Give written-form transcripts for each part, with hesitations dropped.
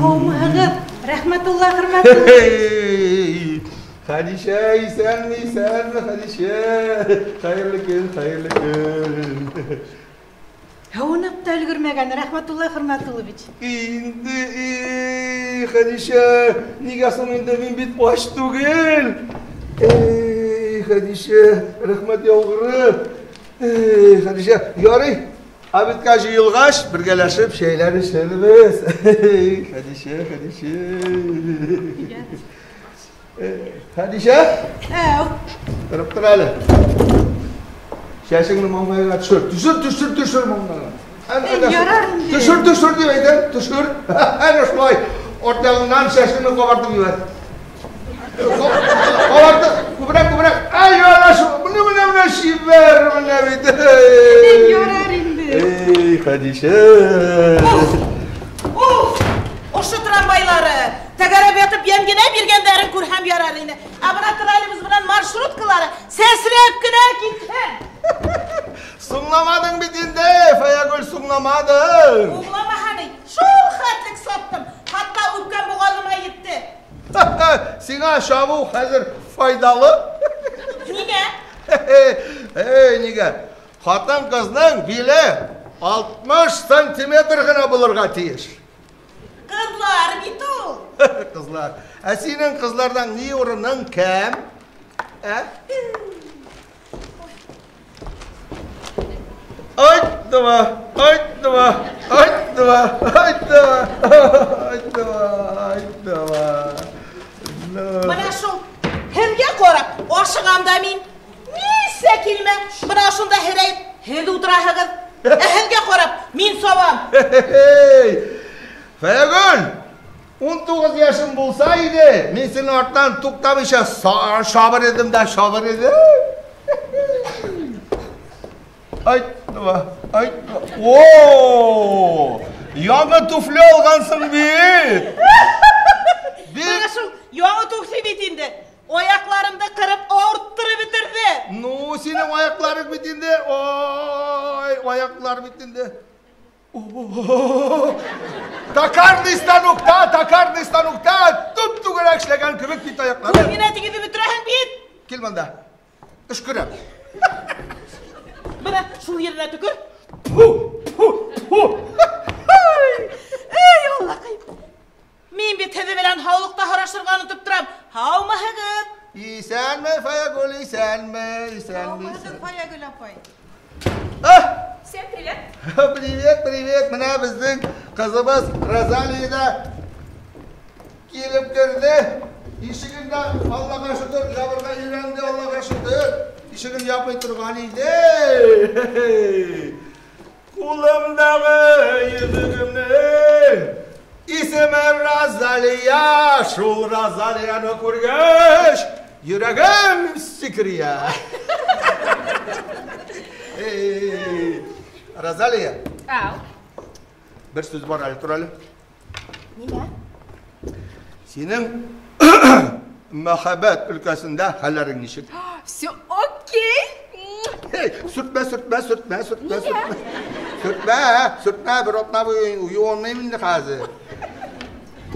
Һаумыһығыҙ, Рәхмәтулла Хөрмәтуллович. Хәдичә, исәнме, исәнме, Хәдичә. Хәерле көн, хәерле көн. Һыуынып та өлгөрмәгән, Рәхмәтулла Хөрмәтуллович. Инде, эй, Хәдичә, нигә соң инде мин бит ач түгел. Эй, Хәдичә, рәхмәт яугыры. Эй, Хәдичә, ярый. Обедка җыелгач, бергәләшеп чәйләр эчәрбез. Эй, Хәдичә, Хәдичә. Хәдичә? Әү. Торып тор әле. Чәчеңне маңгайга төшер. Төшер, төшер, төшер маңгайга. Ярар инде. Төшер, төшер дип әйтәм, төшер. Әнә шулай. Арт ягыңнан чәчеңне кабартып җибәр. Кабартып, күбрәк, күбрәк. Әй, әнә шул. Менә, менә, менә чибәр менә бит. Ярар инде. Эй, Хәдичә. Уф! Ошо трамвайлары тәгәрәп ятып ямь генә биргәндәрен күрһәм ярар ине. Ә менә троллейбус белән маршруткалары сәсрәп кенә китһен. Соңламадың бит инде, Фаягөл, соңламадың. Уңламаһаны шул хәтлек саттым. Хатта үпкәм бугазыма етте. Сиңа чабу хәзер файдалы. Нигә? Эй, нигә? Хатын-кызның биле 60 сантиметр гына булырга тиеш. Кызлар бит ул. Кызлар. Ә синең кызлардан ни урының кәм? Ә? Айт, два, айт, два, айт, два, айт, два, айт, два, айт, два. Менә шул һеҙгә ҡарап ашығам да мин. Нисә килмә, бына шунда һерәйеп һеҙ ултыраһығыҙ. Ә һеҙгә ҡарап мин сабам. Хей! Фәгөл! 19 яшым булса иде, мин синең арттан туктамыйча шабыр идем дә шабыр идем. Айт, два, айт, два. О! Яңы туфли алгансың бит. Менә шул яңы туфли бит инде. Аяҡларымды ҡырып ауырттырып бөтөрҙө. Ну, синең аяҡларың бит инде. Ой, аяҡлар бит инде. Токарный станокта, токарный станокта туп-түгәрәк эшләгән кебек бит аяҡлары. Күп генә тигеҙеп бөтөрәһең бит. Кил монда. Өшкөрәм. Бына шул еренә төкөр. Фу, фу, фу. Эй, Аллаҡай. Мин бит һеҙҙе белән һаулыҡта һорашырға онотоп торам. Һаумыһығыҙ? Исәнме, Фаягөл, исәнме, исәнме. Һаумыһығыҙ, Фаягөл апай. А! Всем привет. Привет, привет. Менә безнең кызыбыз Розалия да килеп керде. Ишеген дә Аллага шөкер ябырга өйрәнде, Аллага шөкер. Ишеген япмый торган иде. Кулымдагы йөзегемнең исеме Розалия. Шул Розалияны күргәч, йөрәгем сикерә. Эй, Розалия. Ау. Бер сүз бар әле, тор әле. Нимә? Синең мәхәббәт өлкәсендә хәлләрең ничек? Все окей. Эй, сөртмә, сөртмә, сөртмә, сөртмә, сөртмә. Сөртмә, сөртмә, бер атна буе юынмыйм инде хәзер.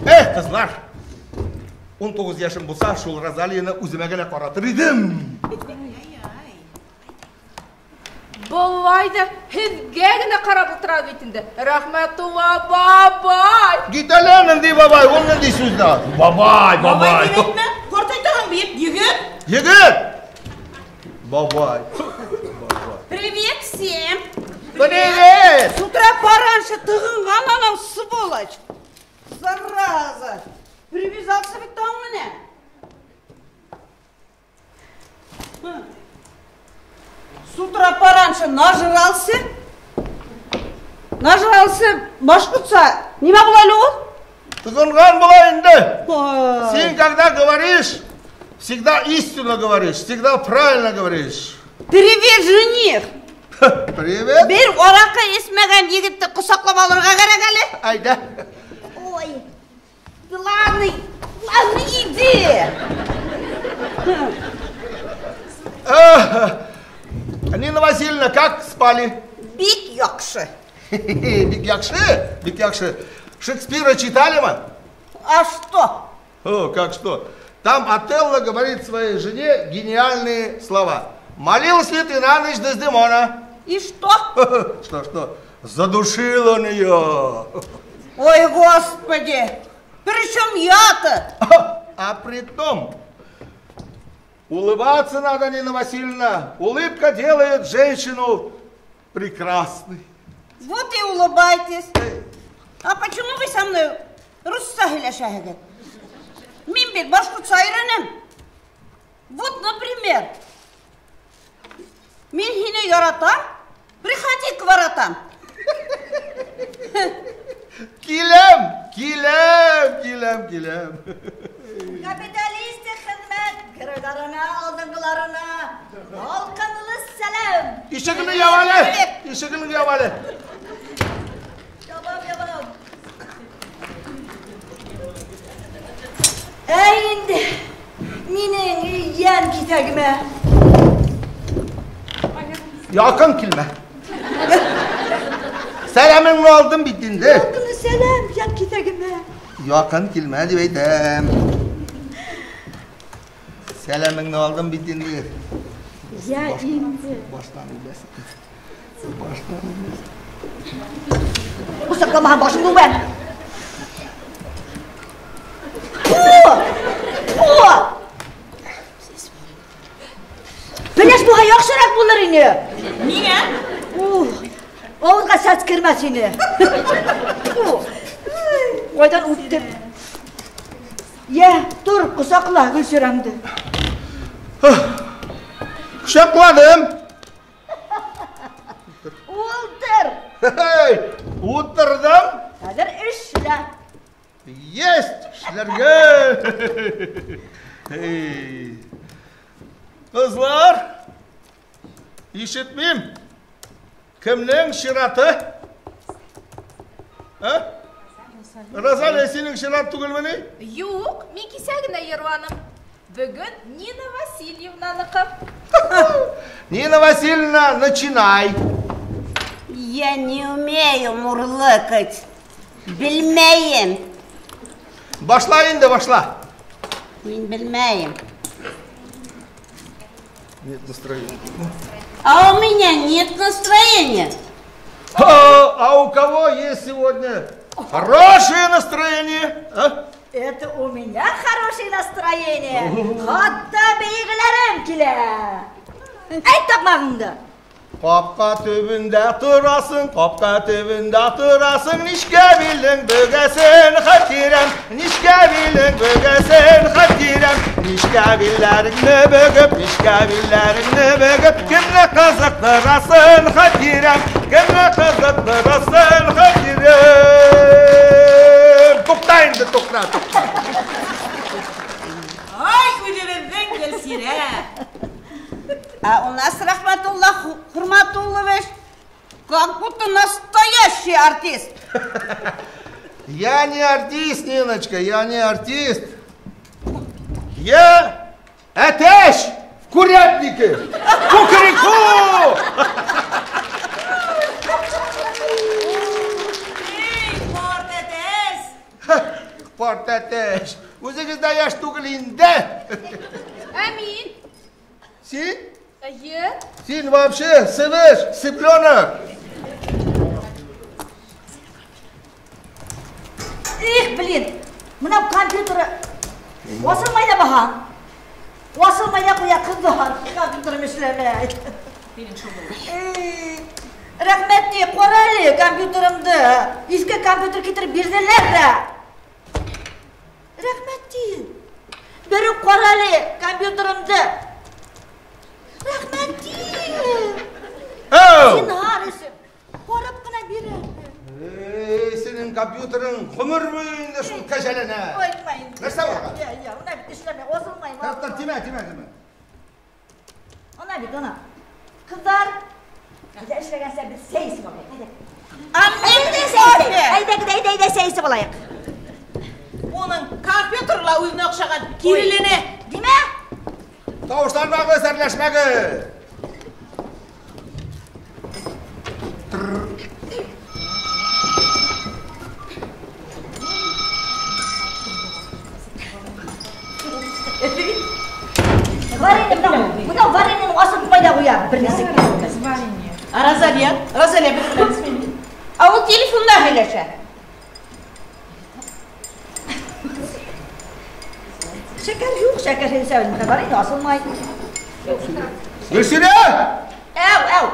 Эй, кызлар! 19 яшем булса, шул Розалияны үземә генә каратыр идем. Болай да һеҙгә генә ҡарап ултыра бит инде. Рәхмәтулла бабай. Кит әле, нинди бабай, ул нинди сүз дә? Бабай, Бабай бабай. дип әйтмә, ҡартайтаһың бит, егет. Егет! Бабай. Привет всем. Привет! С утра пораньше тығынған анау сволочь. Зараза. Привязался бит таң менә. С утра пораньше нажрался. Нажрался, башҡортса, нимә була әле ул? Тығынған була инде. Ой. Син когда говоришь, всегда истину говоришь, всегда правильно говоришь. Привет, жених! Привет. Бер араҡы эсмәгән егетте ҡосаҡлап алырға кәрәк әле. Айда. Ой, главный, главный, иди. Эх, Нина Васильевна, как спали? Бик яҡшы. Бик яҡшы, бик яҡшы. Шекспира читали мы? А что? О, как что? Там Отелло говорит своей жене гениальные слова. Молилась ли ты на ночь Дездемона? И что? Что, что? Задушил он ее. Ой, Господи! Причем я-то? А при том, улыбаться надо, Нина Васильевна. Улыбка делает женщину прекрасной. Вот и улыбайтесь. А почему вы со мной русса һөйләшәһегеҙ? Мин бит башҡортса өйрәнәм. Вот, например, мин һине яратам, приходи к воротам. Киләм, киләм, киләм, киләм. Капиталистик хеҙмәт геройҙарына, алдынғыларына ялҡынлы сәләм. Ишегеңде яп әле, ишегеңде яп әле. Ябам, ябам. Әй инде, минең йән киҫәгемә. Яҡын килмә. Сәләмеңде алдым бит инде. Ялҡынлы сәләм, йән киҫәгемә. Яҡын килмә тип әйтәм. Сәләмеңде алдым бит инде. Я инде. Баштан үләсең. Баштан үләсең. Ҡосаҡламаһаң башыңды үбәм. О! Пеләш булһа яҡшыраҡ булыр ине. Ниңә? Ауыҙға сәс кермәҫ ине. Ҡайҙан үптем? Йә, тор, ҡосаҡла Гөлсирәңде. Ҡосаҡланым. Ултыр. Ултырҙым. Хәҙер эшлә. Есть! Эшләргә! Ҡыҙлар, ишетмәйем. Кемдең сираты? А? Розалия, һинең сират түгелме ни? Юҡ, мин кисә генә йырланым. Бөгөн Нина Васильевнаныҡы. Нина Васильевна, начинай. Я не умею мурлыкать. Белмәйем. Башла инде, башла. Мин белмәйем. Нет настроения. А у меня нет настроения. А у кого есть сегодня хорошее настроение? А? Это у меня хорошее настроение. Хатта бейгеләрем килә. Әйт таҡмағыңды. Ҡапҡа төбөндә тораһың, ҡапҡа төбөндә тораһың, нискә билең бөгәсең, Хәтирәм, нискә билең бөгәсең, Хәтирәм, нискә билдәреңде бөгөп, нискә билдәреңде бөгөп, кемде ҡыҙыҡтыраһың, Хәтирәм, кемде ҡыҙыҡтыраһың, Хәтирәм. Туҡта инде, туҡта, туҡта. Ай, үҙебеҙҙең Гөлсирә. А у нас Рахматулла Хурматуллович как будто настоящий артист. Я не артист, Ниночка, я не артист. Я әтәс в курятнике. Кукареку! Эй, ҡарт әтәс! Ҡарт әтәс. Үҙегеҙ ҙә йәш түгел инде. Ә мин? Һин? Эйе. Һин вообще сывыш, цыпленок. Их, блин, бынау компьютер асылмай ҙа баһа. Асылмай ҙа ҡуя ҡыҙҙар. Компьютерым эшләмәй. Рәхмәт, ни, ҡара әле компьютерымды. Иҫке компьютер килтереп бирҙеләр ҙә. Рәхмәт, бер үк ҡара әле компьютерымды. Рәхмәт, зинһар өсөн, ҡарап ҡына бир әле. Эй, һинең компьютерың ғүмер буйы инде шул кәжәләнә. Әйтмә инде. Нәрсә булған? Йә, йә, бына бит эшләмәй, асылмай. Тар, тимә, тимә, тимә. Ана бит, ана. Ҡыҙҙар, әйҙә эшләгәнсә беҙ сәй эсеп алайыҡ. Әйҙә. Әйҙә, әйҙә, әйҙә, сәй эсеп алайыҡ. Уның компьютерла үҙенә оҡшаған киреленә. Нимә? Тауышланмағыҙ, әрләшмәгеҙ. Розалия, бер. А ул телефонда һөйләшә. Шәкәр юҡ, шәкәр һөйләшә. Бар инде, асылмай. Гөлсирә! Әү, әү.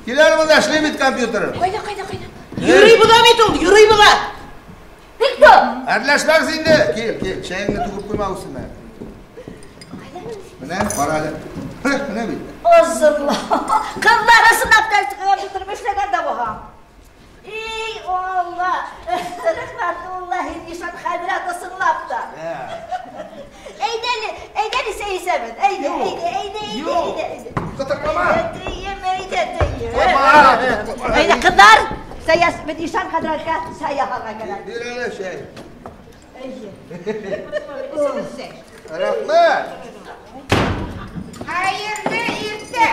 Кил әле монда, эшләй бит компьютеры. Ҡайҙа, ҡайҙа, ҡайҙа? Йөрөй була бит ул, йөрөй була. Никто. Әрләшмәгеҙ инде. Кил, кил, чәйеңде түгеп ҡуйма үҫемә. Менә, ҡара әле. Менә бит. Озынла. Ҡыҙҙар ысынлап та компьютер эшләгән дә булһа. Ey Алла! Рәхмәтулла, Нишан хәҙрәт ысынлап та. Әйҙә әле, әйҙә әле сәй эсәбеҙ. Әйҙә, әйҙә, әйҙә, әйҙә, әйҙә. Ҡытыҡлама. Тейем, әйҙә, тейем. Ҡуйма. Әйҙә, ҡыҙҙар, сәй беҙ Ишан хәҙрәткә сәй яһарға кәрәк. Бир әле сәй. Әйе. Рәхмәт. Хәйерле иртә.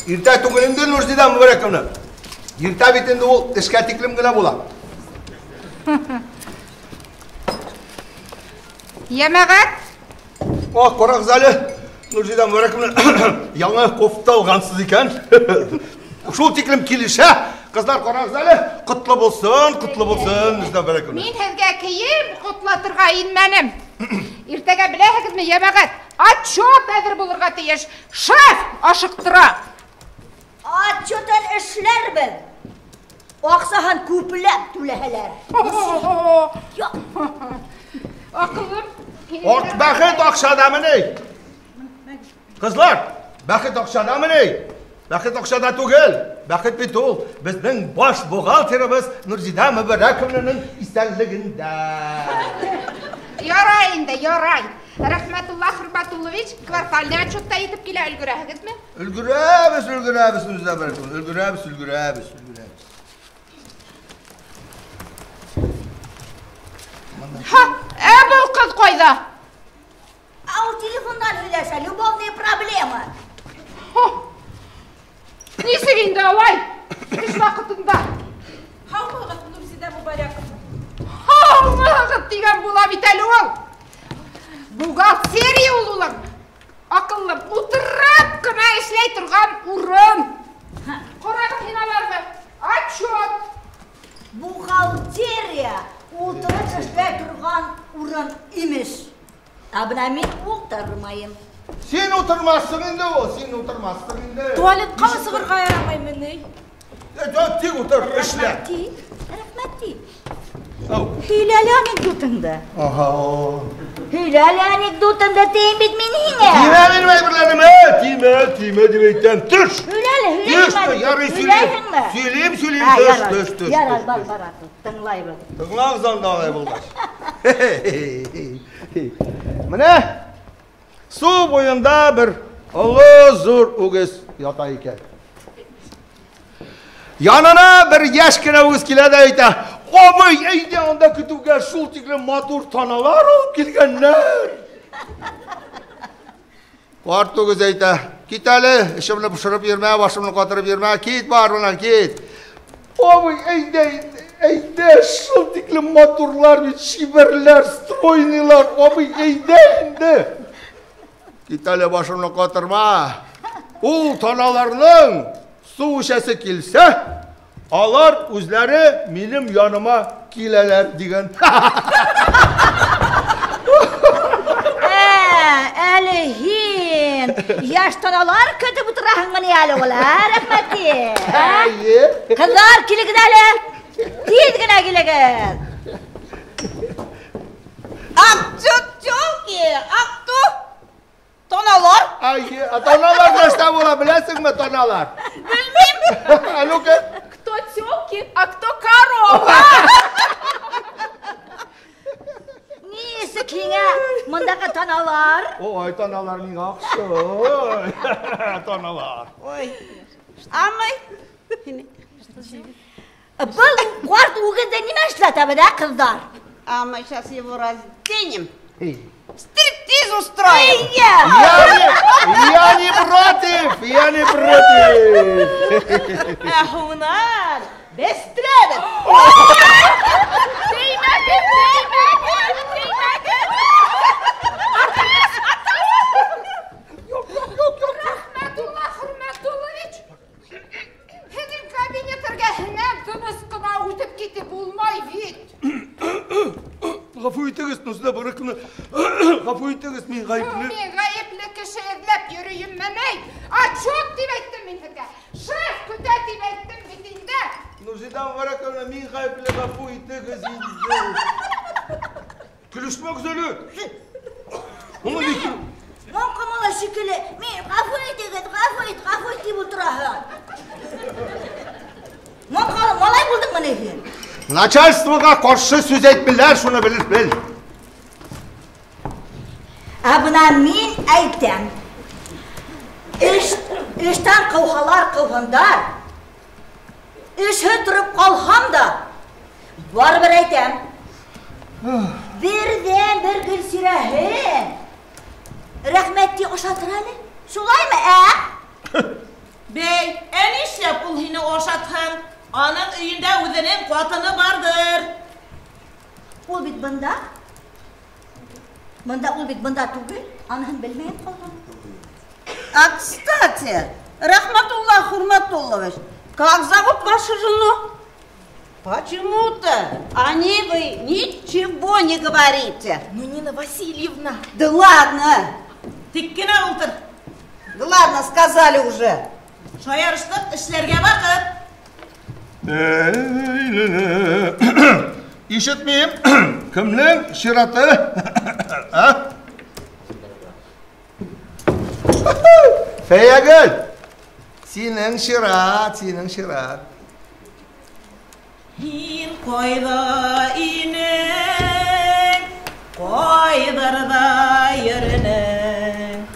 Иртә түгел инде, Нурзида Мөбәрәковна. Иртә бит инде ул эшкә тиклем генә була. Йәмәғәт. О, ҡарағыҙ әле, Нурзида Мөбәрәковна, яңы кофта алғанһыҙ икән. Шул тиклем килешә. Ҡыҙҙар, ҡарағыҙ әле, ҡотло булһын, ҡотло булһын, Нурзида Мөбәрәковна. Мин һеҙгә кейем ҡотлатырға инмәнем. Иртәгә беләһегеҙме, йәмәғәт, отчет әҙер булырға тейеш. Шеф ашыҡтыра. Отчетын эшләрбеҙ. Аҡсаһын күпләп түләһәләр. Юҡ. Аҡылым. Бәхет аҡсаламы ни? Ҡыҙҙар, бәхет аҡсаламы ни? Бәхет аҡсала түгел. Бәхет бит ул беҙҙең баш бухгалтерыбыҙ Нурзида Мөбәрәковнаның иҫәнлегендә. Ярай инде, ярай. Рәхмәтулла Хөрмәтуллович, квартальный отчетта итеп килә, өлгөрәһегеҙме? Өлгөрәбеҙ, өлгөрәбеҙ, Нурзида Мөбәрәковна, өлгөрәбеҙ, өлгөрәбеҙ, өлгөрәбеҙ. Ха, ә был ҡыҙ ҡайҙа? Ә ул телефондан һөйләшә, любовные проблемы. Нисек инде алай? Эш ваҡытында. Һаумыһығыҙ, Нурзида Мөбәрәковна. Һаумыһығыҙ тигән була бит әле ул. Бухгалтерия ул улың. Аҡыллым, ултырып ҡына эшләй торған урын. Ҡарағыҙ һин аларҙы. Отчет. Бухгалтерия ултырып эшләй торған урын имеш. Ә бына мин ултырмайым. Һин ултырмаҫһың инде ул, һин ултырмаҫһың инде. Туалетҡа сығырға ярамаймы ни? Тик ултыр, эшлә. Рәхмәт, рәхмәт. Һөйлә әле анекдотыңды. Аһа. Һөйлә әле анекдотыңды, тейем бит мин һиңә. Тимә минең әйберләремә, тимә, тимә тип әйтәм. Төш. Һөйлә әле, һөйлә. Төш, ярай, һөйләйһеңме? Һөйләйем, һөйләйем, төш, төш, төш. Ярай, бар, бар, тыңлайбыҙ. Тыңлағыҙ анда алай булғас. Менә сыу буйында бер оло ҙур үгеҙ ята икән. Янына бер йәш кенә үгеҙ килә ҙә әйтә: Абый, әйҙә анда көтөүгә шул тиклем матур таналар алып килгәндәр. Ҡарт үгеҙ әйтә: Кит әле, эшемде бошороп йөрөмә, башымды ҡатырып йөрөмә, кит бар бынан, кит. Абый, әйҙә, әйҙә, шул тиклем матурлар бит, сибәрләр, стройныйлар, абый, әйҙә инде. Кит әле, башымды ҡатырма. Ул таналарның сыу эсәсе килсә, алар үҙләре минең яныма киләләр дигән. Әле һин йәш таналар көтөп ултыраһыңмы ни әле ул, ә, рәхмәт. Эйе. Ҡыҙҙар, килегеҙ әле. Тиҙ генә килегеҙ. Аҡ тёлки, аҡ ту. Таналар. Әйе, ә таналар нәрсә була, беләсеңме, таналар? Белмәйем. А ну-ка. Кто тёлки, а кто корова? Нисек һиңә мындағы таналар? Ой, таналар миңә оҡшай. Таналар. Ой. Амай. Был ҡарт үгеҙҙе нимә эшләтә беҙ, ә, ҡыҙҙар? А мы сейчас его разденем. Стриптиз устроим. Я не против, я не против. Ә һуңынан бестерәбеҙ. Теймәгеҙ, теймәгеҙ, теймәгеҙ. итегез, мин гаепле. Мин гаепле кеше эҙләп йөрөйөммө? Отчет тип әйттем мин һеҙгә. Шеф көтә тип әйттем бит инде. Нурзида Мубараковна, мин гаепле, гафу итегез инде. Көлөшмәгеҙ әле. Уны бик Маңҡа малай шикелле, мин ғәфү итегеҙ, ғәфү ит, ғәфү ит тип ултыраһың. Маңҡа малай булдыңмы ни һин? Начальствоға ҡаршы сүҙ әйтмәйләр, шуны белеп бел. Ә бына мин әйтәм. Эштән ҡыуһалар ҡыуһындар. Эшһеҙ тороп ҡалһам да, барыбер әйтәм. Берҙән-бер Гөлсирәһен Рәхмәтти ашатыр әле. Шулаймы, ә? Бей, ә нишләп ул һине ашатһын? Аның өйөндә үҙенең ҡатыны барҙыр. Ул бит бында. Бында ул бит бында түгел. Аныһын белмәйем ҡалған. А, кстати, Рахматулла Хурматуллович, как зовут вашу жену? Почему-то о ней вы ничего не говорите. Ну, Нина Васильевна. Да ладно. Тик кенә ултыр. Да ладно, сказали уже. Шаярыштыҡ, эшләргә ваҡыт. Ишетмәйем. Кемдең сираты? А? Фәйәгөл, синең чират, синең чират. Һин ҡайҙа инең, ҡайҙарҙа йөрөнөң?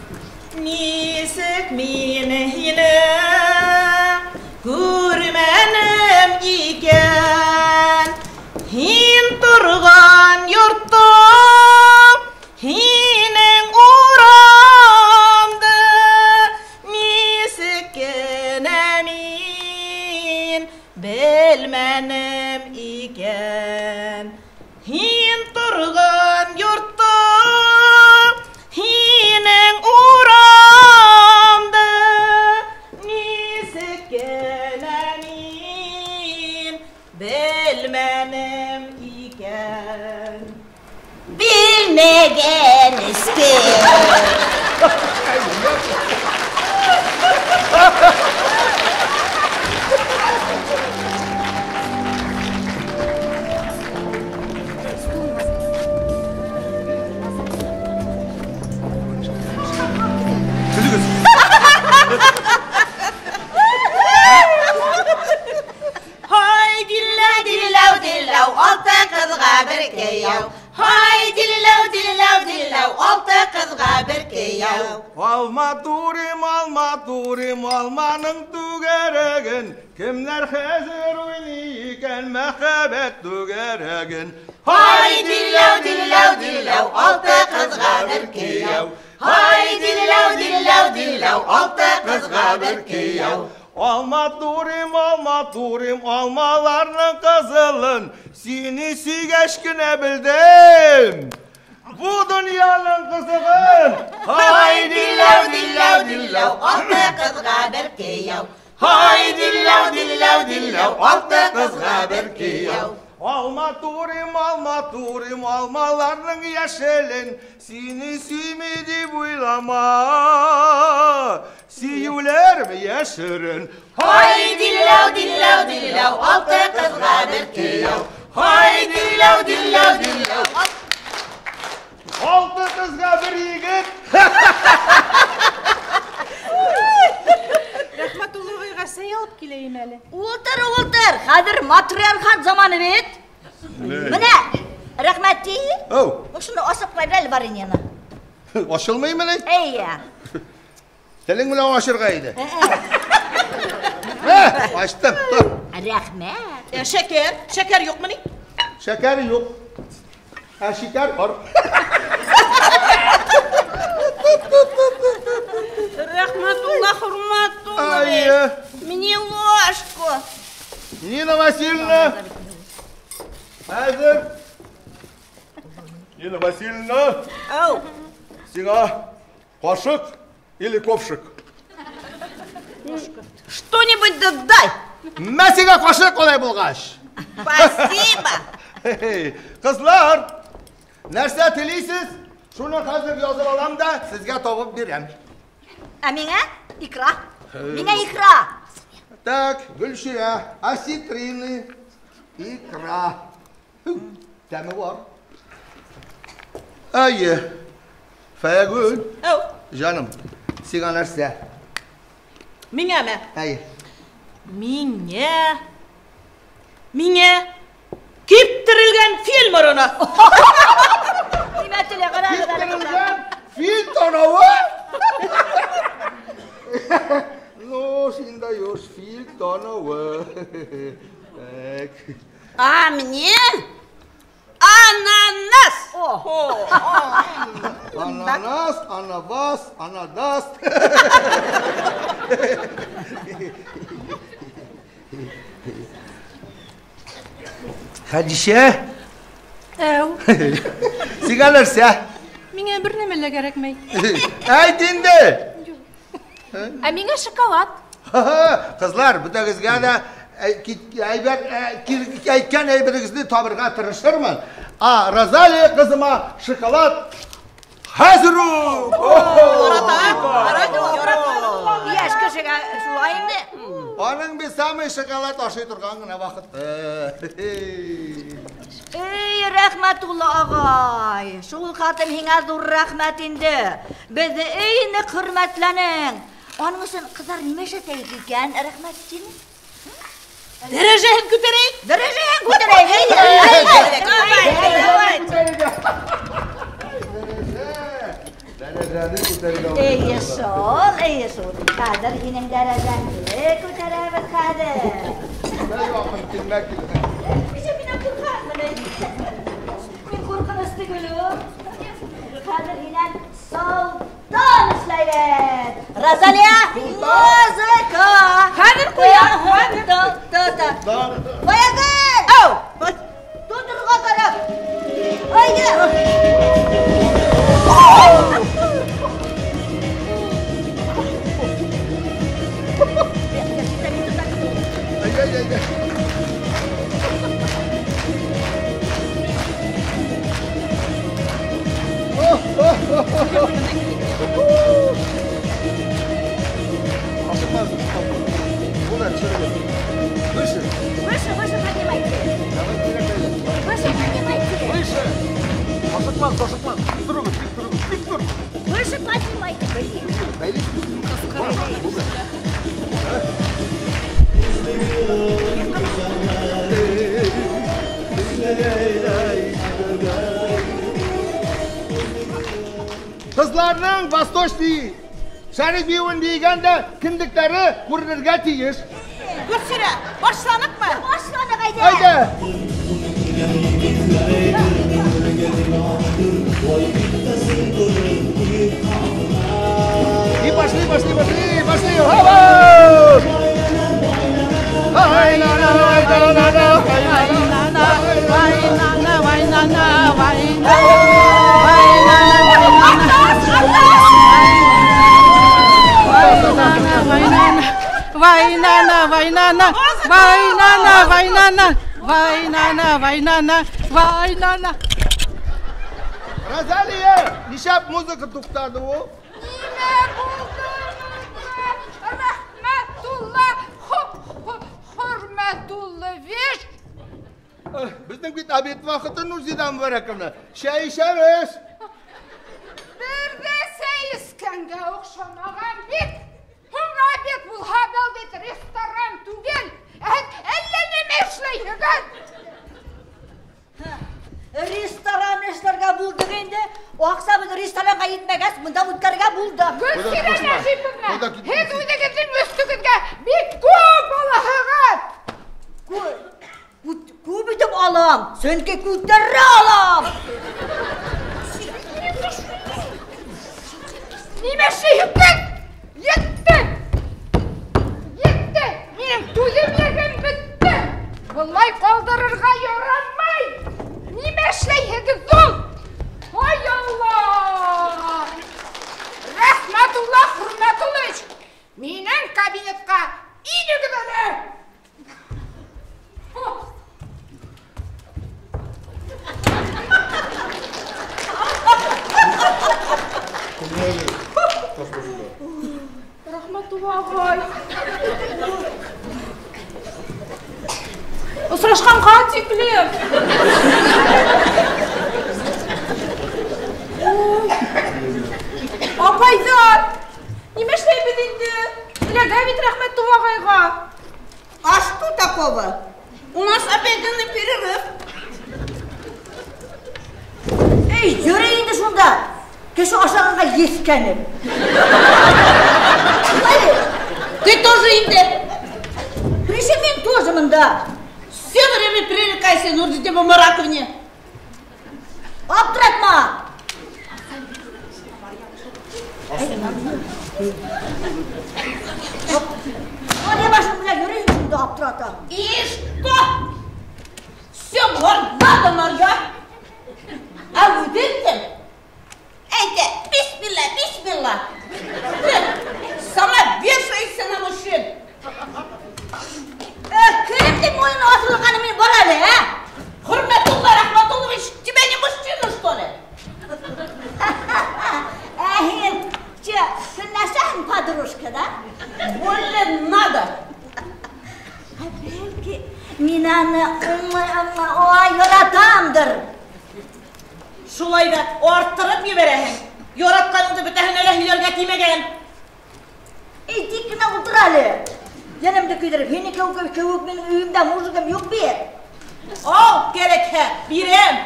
Нисек мин һине күрмәнем икән? Һин торған йортта, һинең урамда нисек кенә мин белмәнем икән? Һин торған йортта, һинең урамда нисек кенә мин белмәнем икән? Белмәгән эшкә. Көлөгөҙ. Һай, дилләү, дилләү, дилләү, алты ҡыҙға бер кейәү. Һай, дилләү, дилләү, дилләү, алты ҡыҙға бер кейәү. Алма турым, алма турым, алманың түгәрәген. Кемдәр хәҙер уйнай икән мәхәббәт түгәрәген? Һай, дилләү, дилләү, дилләү, алты ҡыҙға бер кейәү. Һай, дилләү, дилләү, дилләү, алты ҡыҙға бер кейәү. Алма турым, алма турым, алмаларның ҡыҙылын. Сине сөйгәс кенә белдем. Бу донъяның ҡыҙығын. Һай, дилләү, дилләү, дилләү, алты ҡыҙға бер кейәү. Һай, дилләү, дилләү, дилләү, алты ҡыҙға бер кейәү. Алма турым, алма турым, алмаларның йәшелен. Сине сөймәй дип уйлама. Сөйөүҙәрем йәшерен. Һай, дилләү, дилләү, дилләү, алты ҡыҙға бер кейәү. Һай, дилләү, дилләү, дилләү. Алты ҡыҙға бер егет. Рәхмәтулловайға сәй алып киләйем әле. Ултыр, ултыр. Хәҙер матриархат заманы бит. Менә, Рәхмәтти. Оу. Ошоно асып ҡуй әле вареньены. Асылмаймы ни? Эйе. Телең менән асырға ине. Ә-ә. Астым, тор. Рәхмәт. Шәкәр, шәкәр юҡмы ни? Шәкәр юҡ. Ә шикәр бар. Рәхмәтулла Хурматуллович, Ай, мне ложку. Нина Васильевна. Хәҙер. Нина Васильевна. Ау. Сиңа ҡашыҡ или ковшик? Что-нибудь да дай. Мә сиңа ҡашыҡ улай булғас. Спасибо. Ҡыҙлар, нәрсә теләйһегеҙ? Шуны хәҙер язып алам да, һеҙгә табып бирәм. Ә миңә икра. Миңә икра. Так, Гөлширә, осетрины, икра. Тәме бар. Әйе. Фәгөл. Әү. Жаным, сиңа нәрсә? Миңәме? Әйе. Миңә. Миңә киптерелгән фил мороно. Нимә теләгән? Киптерелгән фил танауы? Ну, син даешь фил танауы. Так. А мне ананас. Ананас, анабас, анадас. Хәдишә. Әү. Сиңа нәрсә? Миңә бер нәмә лә кәрәкмәй. Әйт инде. Ә миңә шоколад. Кызлар, бөтәгезгә дә әйткән әйберегезне табырга тырышырмын. А Розалия кызыма шоколад хәзер үк. Яшь кешегә шулай инде. Аның бит самый шоколад ашый торган гына вакыты. Эй, Рәхмәтулла агай, шул хатын һиңә ҙур рәхмәт инде. Беҙҙе эй ныҡ хөрмәтләнең. Аның өсөн ҡыҙҙар нимә эшләтәйек икән, рәхмәт сине? Дәрәжәһен күтәрәйек. Дәрәжәһен күтәрәйек. Дәрәжәне күтәрергә. Эйе шул, эйе шул. Хәҙер һинең дәрәжәңде күтәрәбеҙ хәҙер. Яҡын килмә, килмә. Нисә минән ҡурҡаһың? Мин ҡурҡыныс түгел. Хәҙер һинән солтан эшләйбеҙ. Розалия, музыка. Хәҙер ҡуям. Баягөл! Ау! Тоторға кәрәк. Әйҙә! Выше. Выше, выше поднимайте. Выше поднимайте. Выше. Ашыҡмағыҙ, ашыҡмағыҙ. Тик тороғоҙ, тик тороғоҙ, тик тор. Выше поднимайте, блин. Ҡыҙҙарҙың восточный шәрыҡ бейеүен бейегәндә кендектәре күренергә тейеш. Гөлсирә, башланыҡмы? Башланыҡ, әйҙә. Әйҙә. И пошли, пошли, пошли, пошли. Ай, на, на, ай, на, на, на, ай, на, на, ай, на, на, ай, на, на, ай, на, ай, на, на, на, вай, на, на, вай, на, на, вай, на, на, вай, на, на. Розалия, нишләп музыка туҡтаны ул? Нимә булды? Рәхмәтулла Хөрмәтуллович. Беҙҙең бит обед ваҡыты, Нурзида Мөбәрәковна. Сәй эсәбеҙ. Бер ҙә сәй эскәнгә оҡшамаған бит. Һуң обед булһа, был бит ресторан түгел. Әллә нимә эшләйһегеҙ? Ресторан эшләргә булдыҡ инде. Аҡсабыҙ ресторанға етмәгәс, бында үткәрергә булдыҡ. Гөлсирә Нәжиповна, һеҙ үҙегеҙҙең өҫтөгөҙгә бик күп алаһығыҙ. Күп итеп алам, сөнки күтәрә алам. Нимә эшләйһегеҙ? Етте! Етте! Минең түҙемлегем бөттө. Былай ҡалдырырға ярамай. Нимә эшләйһегеҙ ул? Ай Алла! Рәхмәтулла Хөрмәтуллович, минең кабинетҡа инегеҙ әле. Рәхмәтулла ағай. Осрашҡанға тиклем. Апайҙар, нимә эшләйбеҙ инде? Эләгә бит Рәхмәтулла ағайға. А что такого? У нас обеденный перерыв. Эй, йөрөй инде шунда. Кеше ашағанға еҫкәнеп. Ты тоже инде. Причем мин тоже мында. Все время пререкайся, Нурзидева Мараковне. Аптыратма. Ана башың менән йөрөй шунда аптырата. И что? Все надо наря. А үҙең кем? Әйтә, бисмилла, бисмилла. Сама вешайся на мужчин. Кемдең муйынына аҫылғаны мин бар әле, ә? Хөрмәтулла Рахматуллович, тебя не мужчина, что ли? Ә һин, че, көнләшәһең, подружка, да? Больно надо. Ә бәлки, мин аны ой, яратамдыр. Шулай ҙа арттырып ебәрәһең. Яратҡаныңды бөтәһенә лә һөйләргә тимәгән. Эй, тик кенә ултыр әле. Йәнемде көйҙөрөп, һинеке кеүек минең өйөмдә мужигым юҡ бит. Ал, кәрәкһә, бирәм.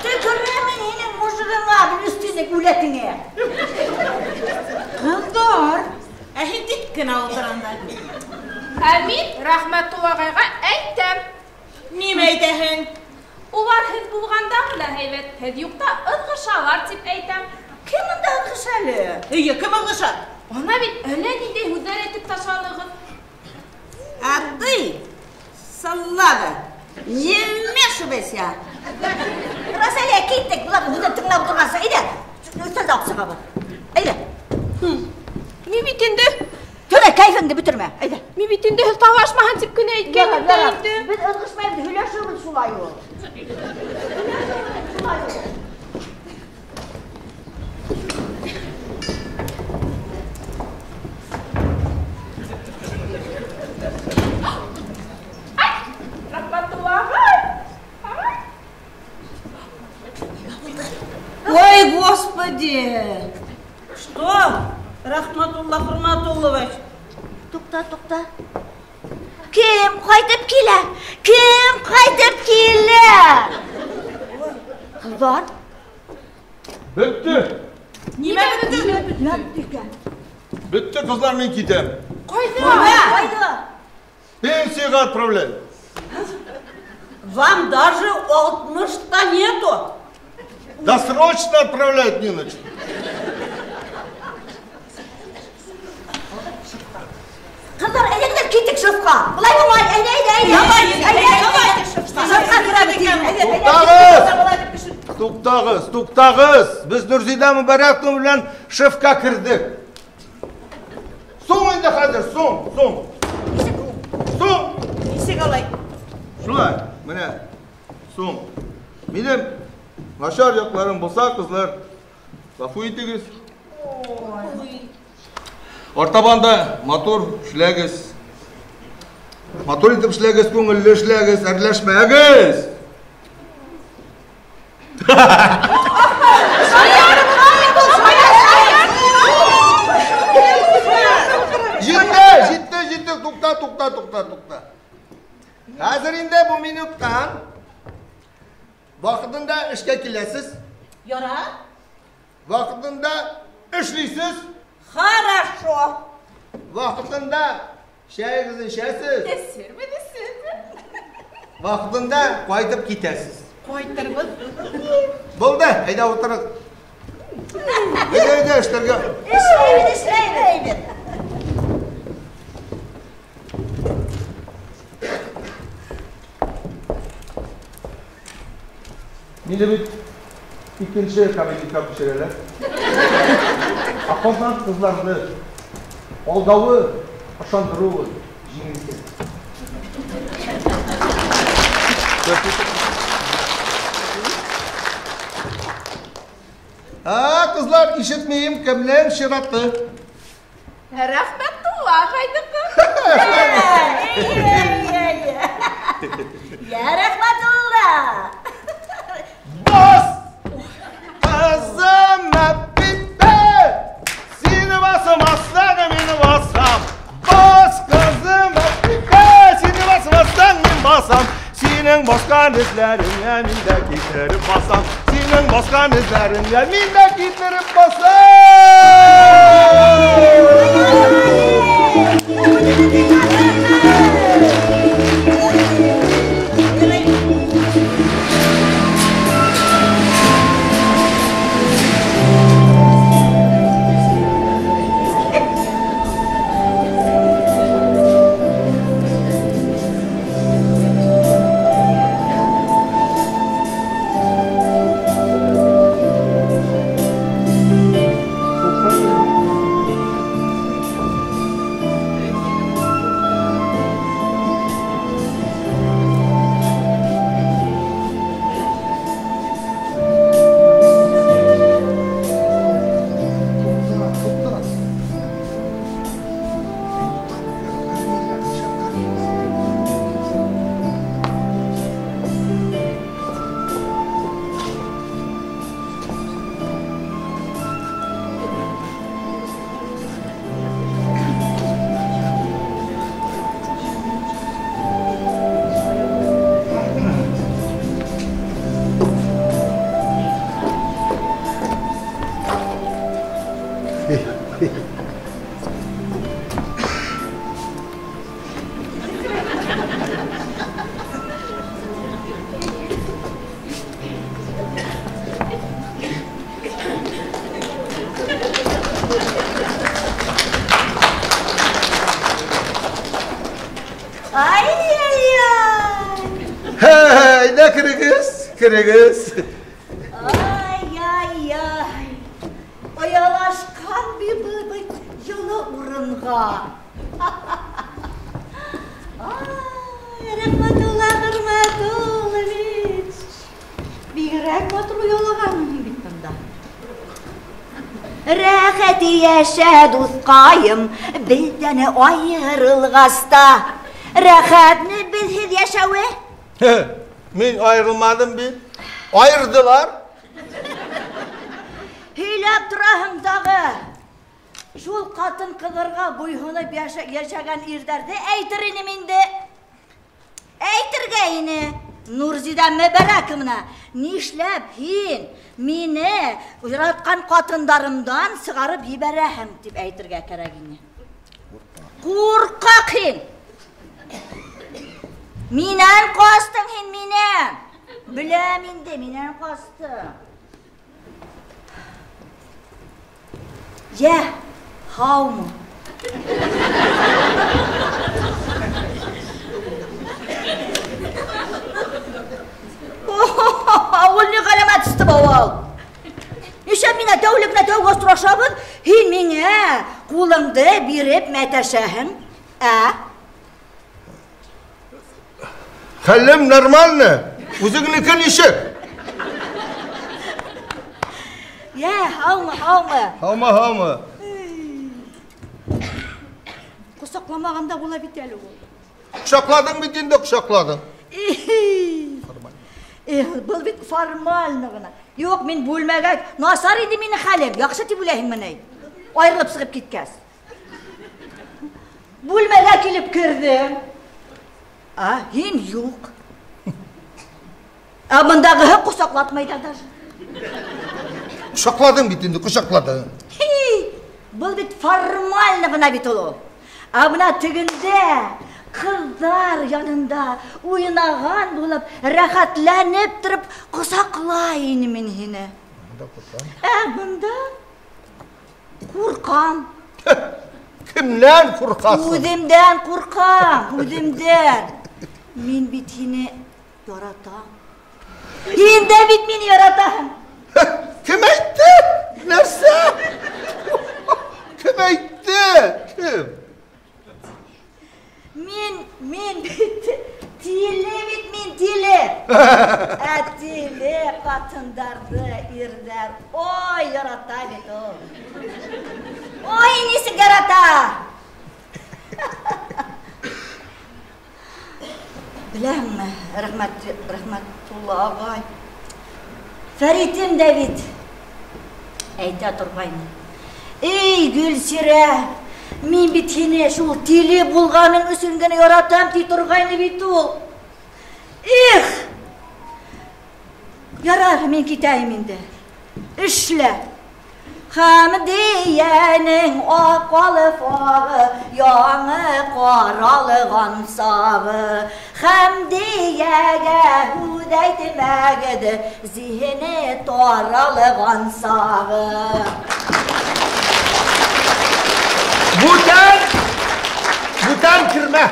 Төкөрәм мин һинең мужигыңа, өҫтөнә үләтеңә. Ҡыҙҙар, ә һин тик кенә ултыр анда. Ә мин Рәхмәтулла ағайға әйтәм. Нимә әйтәһең? Улар һеҙ булғанда ғына һәйбәт, һеҙ юҡта ыҙғышалар тип әйтәм. Кем унда ыҙғыша әле? Эйе, кем ыҙғыша? Ана бит әллә ниндәй һүҙҙәр әйтеп ташланығыҙ. А ты, салага, не вмешивайся. Розалия, киттек, быларҙың һүҙен тыңлап ултырғансы. Әйҙә, өҫтәлде алып сығабыҙ. Әйҙә. Мин бит инде Төнә, кәйефеңде бөтөрмә. Әйҙә. Мин бит инде һеҙ талашмаһын тип кенә әйткәнем дә инде. Беҙ ыҙғышмайбыҙ, һөйләшербеҙ шулай ул. Һөйләшербеҙ шулай ул. Рәхмәтулла ағай. Ой, Господи! Что? Рахматулла Хурматуллович. Туҡта, туҡта. Кем ҡайтып килә? Кем ҡайтып килә? Ҡыҙҙар? Бөттө. Нимә бөттө? Нимә бөттө икән? Бөттө, ҡыҙҙар, мин китәм. Ҡайҙа? Ҡайҙа? Пенсияға отправляю. Вам даже 60-та нету. Досрочно отправляют, Ниночка. Ҡыҙҙар, әйҙәгеҙ киттек шефҡа. Былай булмай, әйҙә, әйҙә, әйҙә. Давай, Әйҙә, әйҙә, давайте шефҡа. Шефҡа керәбеҙ, әйҙә, әйҙә. Туҡтағыҙ! Туҡтағыҙ, туҡтағыҙ. Беҙ Нурзида Мөбәрәковна менән шефҡа керҙек. Һуң инде хәҙер, һуң, һуң. Һуң. Нисек алай? Шулай, менә, һуң. Минең насар яҡларым булһа, ҡыҙҙар, ғәфү итегеҙ. Артабан да матур эшләгеҙ. Матур итеп эшләгеҙ, күңелле эшләгеҙ, әрләшмәгеҙ. Җитте, җитте, җитте, тукта, тукта, тукта, тукта. Хәзер инде бу минуттан вакытында эшкә киләсез. Яра. Вакытында эшлисез. Хорошо. Вакытында чәйегеҙне эчәсез. Эсермен, эсермен. Вакытында ҡайтып китәсез. Ҡайтырбыҙ. Булды, әйҙә ултырығыҙ. Әйҙә, әйҙә, эшләргә. Эшләйбеҙ, эшләйбеҙ. Мине бит икенсе кабинетка күсерәләр. Ә ҡалған ҡыҙҙарҙы алдауы, ышандырыуы еңел икән. А, ҡыҙҙар, ишетмәйем, кемдең сираты? Рәхмәтулла ағайҙыҡы. Я Рәхмәтулла. Бас! Ҡыҙым әппитте! Сине басым аслаң, мине басам. Бас, ҡыҙым әппитте! Сине басым аслаң, мин басам. Синең басҡан эҙләреңә мин дә китереп басам. Синең басҡан эҙләреңә мин дә китереп басам. Керегеҙ. Ай-яй-яй. Оялашҡан бит йылы урынға. Ай, Рәхмәтулла Хөрмәтуллович. Бигерәк матур оялағанһың бит бында. Рәхәт йәшә, дуҫҡайым, беҙҙән айырылғас та. Рәхәтме беҙһеҙ йәшәүе? Мин айырылманым бит. Айырҙылар. Һөйләп тораһың тағы. Шул ҡатын-ҡыҙҙарға буйһоноп йәшәгән ирҙәрҙе әйтер инем инде. Әйтергә ине. Нурзиҙә Мөбәрәковна, нишләп һин мине яратҡан ҡатындарымдан сығарып ебәрәһең тип әйтергә кәрәк ине. Ҡурҡаҡ һин. Минән ҡастың һин, минән. Беләм инде, минән ҡастың. Йә, һаумы? Ул ни ғәләмәт төштө был? Нишләп миңә тәүлекенә тәүгә осрашабыҙ, һин миңә ҡулыңды биреп мәтәшәһең, ә? Хәлем нормально. Үҙеңдеке нисек? Йә, һаумы, һаумы? Һаумы, һаумы. Ҡосаҡламағанда була бит әле ул. Ҡосаҡланың бит инде, ҡосаҡланың. Был бит формально ғына. Юҡ, мин бүлмәгә насар инде минең хәлем. Яҡшы тип уйлайһыңмы ни? Айырылып сығып киткәс. Бүлмәгә килеп керҙем. А, һин юҡ. Ә бындағыһы ҡосаҡлатмай ҙа даже. Ҡосаҡланың бит инде, ҡосаҡланың. Был бит формально ғына бит ул. Ә бына тегендә ҡыҙҙар янында уйнаған булып, рәхәтләнеп тороп ҡосаҡлай инем мин һине. Ә бында ҡурҡам. Кемдән ҡурҡаһың? Үҙемдән ҡурҡам, үҙемдән. Мин бит һине яратам. Һин дә бит мине яратаһың. Кем әйтте? Нәрсә? Кем әйтте? Кем? Мин бит тиле бит мин тиле. Ә тиле ҡатындарҙы ирҙәр ой ярата бит ул. Ой, нисек ярата. Беләңме, Рәхмәтулла ағай, Фәритем дә бит әйтә торғайны. Эй, Гөлсирә, мин бит һине шул тиле булғаның өсөн генә яратам ти торғайны бит ул. Их! Ярар, мин китәйем инде. Эшлә. Хәмдиянең аҡалы фағы, яңы ҡаралған сағы. Хәмдиәгә һүҙ әйтмәгеҙ, зиһене таралған сағы. Бүтән! Бүтән кермә!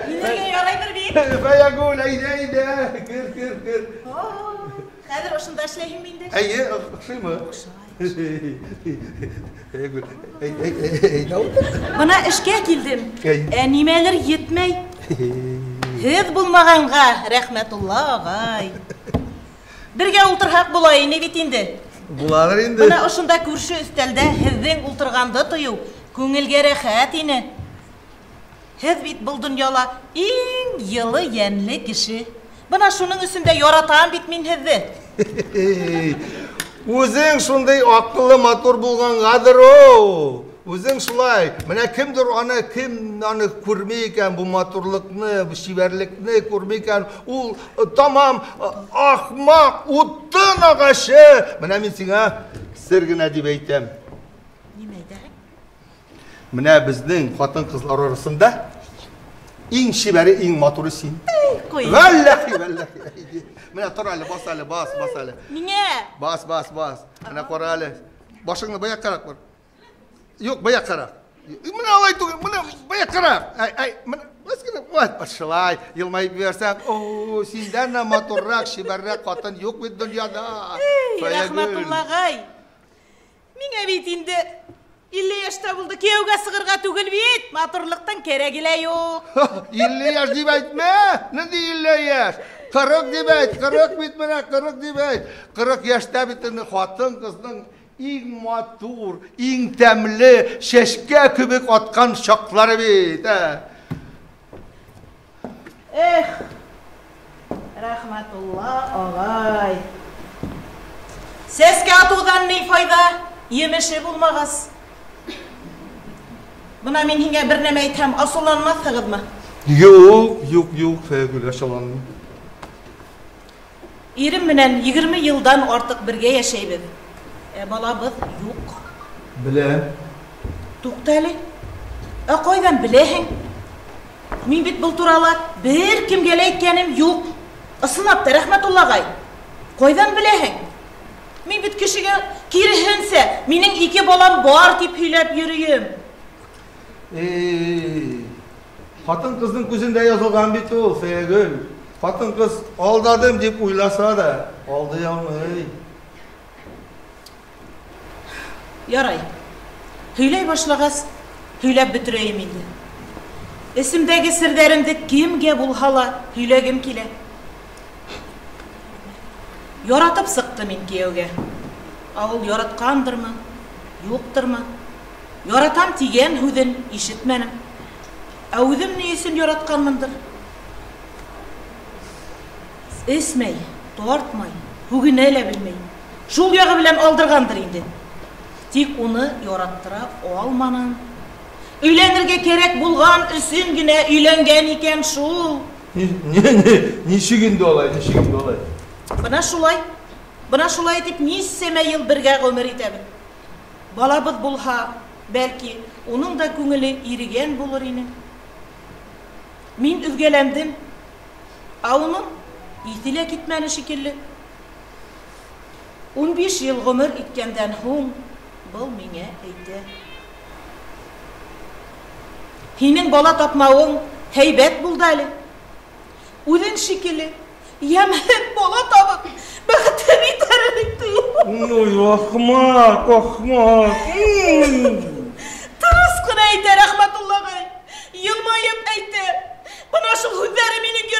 Инергә ярайҙыр бит. Фәйәгүл, әйҙә, әйҙә, кер, кер, кер. Хәҙер ошонда эшләйһеңме инде? Әйе, оҡшаймы? Фәйәгүл, әйҙә ултыр. Бына эшкә килдем. Ә нимәлер етмәй. Һеҙ булмағанға, Рәхмәтулла ағай. Бергә ултырһаҡ була ине бит инде. Булалыр инде. Бына ошонда күрше өҫтәлдә һеҙҙең ултырғанды тойоу күңелгә рәхәт ине. Һеҙ бит был донъяла иң йылы йәнле кеше. Бына шуның өсөн дә яратам бит мин һеҙҙе. Үҙең шундай аҡыллы, матур булғанғадыр ул. Үҙең шулай. Менә кемдер аны, кем аны күрмәй икән, бу матурлыҡны, бу сибәрлекне күрмәй икән, ул тамам ахмаҡ, утын ағасы. Менә мин сиңа сер генә дип әйтәм. Нимә әйтәһең? Менә безнең хатын-ҡыҙлар араһында иң сибәре, иң матуры син. Ҡуй. Валлахи, валлахи. Менә тор әле, бас әле, бас, бас әле. Ниңә? Бас, бас, бас. Менә ҡара әле. Башыңны бая ҡараҡ бер. Юҡ, бая ҡараҡ. Менә алай түгел, менә бая ҡараҡ. Ай, ай, менә бас кенә, вот, шулай йылмайып ебәрсәң, о, синдән дә матурыраҡ, сибәрерәк ҡатын юҡ бит донъяда. Эй, Рәхмәтулла ағай. Миңә бит инде 50 йәштә булды, кейәүгә сығырға түгел бит, матурлыҡтың кәрәге лә юҡ. 50 йәш тип әйтмә, ниндәй 50 йәш? 40 тип әйт, 40 бит менә, 40 тип әйт. 40 йәштә бит инде хатын-ҡыҙҙың иң матур, иң тәмле сәскә кебек атҡан саҡлары бит, ә. Эх, Рәхмәтулла ағай. Сәскә атыуҙан ни файҙа, емеше булмағас. Бына мин һиңә бер нәмә әйтһәм, асыуланмаҫһығыҙмы? Юҡ, юҡ, юҡ, Фәйәгүл, асыуланмам. Ирем менән 20 йылдан артыҡ бергә йәшәйбеҙ. Ә балабыҙ юҡ. Беләм. Туҡта әле. Ә ҡайҙан беләһең? Мин бит был турала бер кемгә лә әйткәнем юҡ. Ысынлап та, Рәхмәтулла ағай, ҡайҙан беләһең? Мин бит кешегә киреһенсә, минең 2 балам бар тип һөйләп йөрөйөм. Эй, хатын-ҡыҙҙың күҙендә яҙылған бит ул, Фәйәгүл. Хатын-ҡыҙ алдадым тип уйласа да, алдай алмай. Ярай. Һөйләй башлағас, һөйләп бөтөрәйем инде. Эсемдәге серҙәремде кемгә булһа ла һөйләгем килә. Яратып сыҡты мин кейәүгә. Ә ул яратҡандырмы, юҡтырмы? Яратам тигән һүҙен ишетмәнем. Ә үҙем ни өсөн яратҡанмындыр? Эсмәй, тартмай, һүгенә лә белмәй. Шул яғы белән алдырғандыр инде. Тик уны яраттыра алманым. Өйләнергә кәрәк булған өсөн генә өйләнгән икән шул. Нисек инде алай, нисек инде алай? Бына шулай. Бына шулай итеп нисәмә йыл бергә ғүмер итәбеҙ. Балабыҙ булһа, бәлки, уның да күңеле ирегән булыр ине. Мин өҙгәләндем, ә уның иҫе лә китмәне шикелле. 15 йыл ғүмер иткәндән һуң был миңә әйтә: Һинең бала тапмауың һәйбәт булды әле. Үҙең шикелле йәмһеҙ бала табып, бәхетен итәр инде. Ну, ахмаҡ, ахмаҡ. Тырыс ҡына әйтә, Рәхмәтулла ағай. Йылмайып әйтә. Бына шул һүҙҙәре минең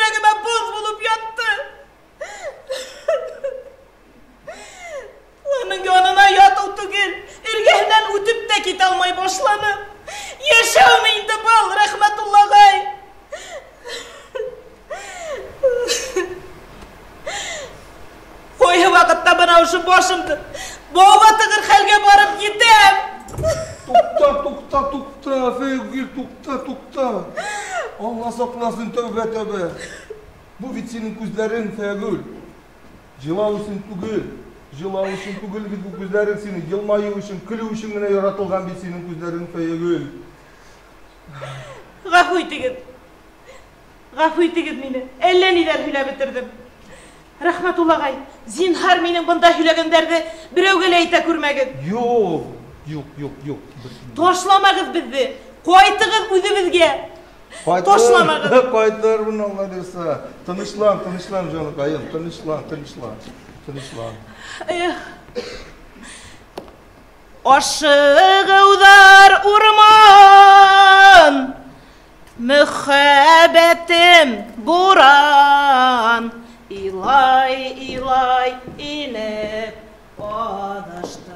башымды бауға тығыр хәлгә барып етәм. Туҡта, туҡта, туҡта, Фәйгөл, туҡта, туҡта. Алла саҡласын, тәүбә, тәүбә. Бу бит синең күҙҙәрең, Фәйгөл. Жылау өсөн түгел, жылау өсөн түгел бит бу күҙҙәрең синең, йылмайыу өсөн, көлөү өсөн генә яратылған бит синең күҙҙәрең, Фәйгөл. Ғәфү итегеҙ. Ғәфү итегеҙ мине. Әллә ниҙәр һөйләп бөтөрҙөм. Рәхмәтулла ағай, зинһар минең бында һөйләгәндәрҙе берәүгә лә әйтә күрмәгеҙ. Юҡ, юҡ, юҡ, юҡ. Ташламағыҙ беҙҙе. Ҡайтығыҙ үҙебеҙгә. Ташламағыҙ. Ҡайтырмын, Алла бирһә. Тыныслан, тыныслан, җаныкайым, тыныслан, тыныслан, тыныслан. Эх. Ашығыуҙар урман, мөхәббәтем буран, илай, илай инеп аҙаштым.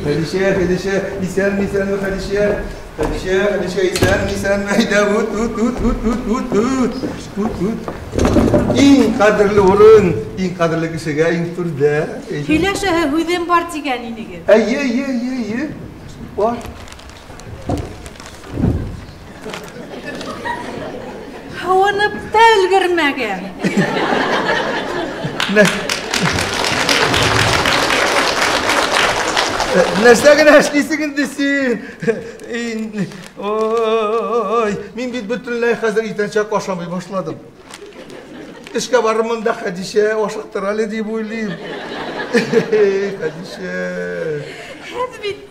Хәдичә, Хәдичә, исәнме, исәнме, Хәдичә. Хәдичә, Хәдичә, исәнме, исәнме, әйдә, үт, үт, үт, үт, үт, үт, үт, үт, үт. Иң ҡәҙерле урын, иң ҡәҙерле кешегә иң түрҙә. Һөйләшәһе һүҙем бар тигән инегеҙ. Әйе, әйе, әйе, әйе. Бар. Һыуынып та өлгөрмәгән. Нәрсә генә эшлисең инде син? Ой, мин бит бөтенләй хәзер иртәнсәк ашамый башладым. Эшкә барырмын да Хәдичә ашатыр әле дип уйлыйм. Хәдичә. Һеҙ бит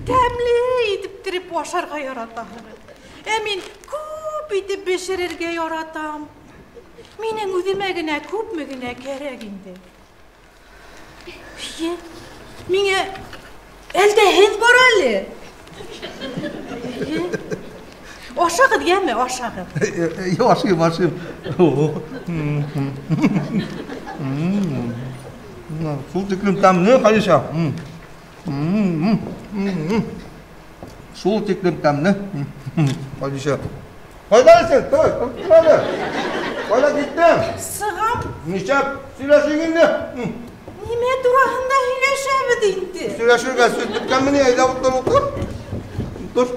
тәмле итеп тереп ашарға яратаһығыҙ. Ә мин күп итеп бешерергә яратам. Минең үҙемә генә күпме генә кәрәк инде. Эйе, миңә әлдә һеҙ бар әле. Эйе. Ашағыҙ, йәме, ашағыҙ. Эйе, ашыйым, ашыйым. Шул тиклем тәмле, Хәдичә. Шул тиклем тәмле, Хәдичә. Ҡайҙа һин? Той, тор әле. Ҡайҙа киттең? Сығам. Нишләп һөйләшик инде? Нимә тураһында һөйләшәбеҙ инде? Һөйләшергә сүҙ бөткәнме ни? Әйҙә, ултыр, ултыр. Ултыр.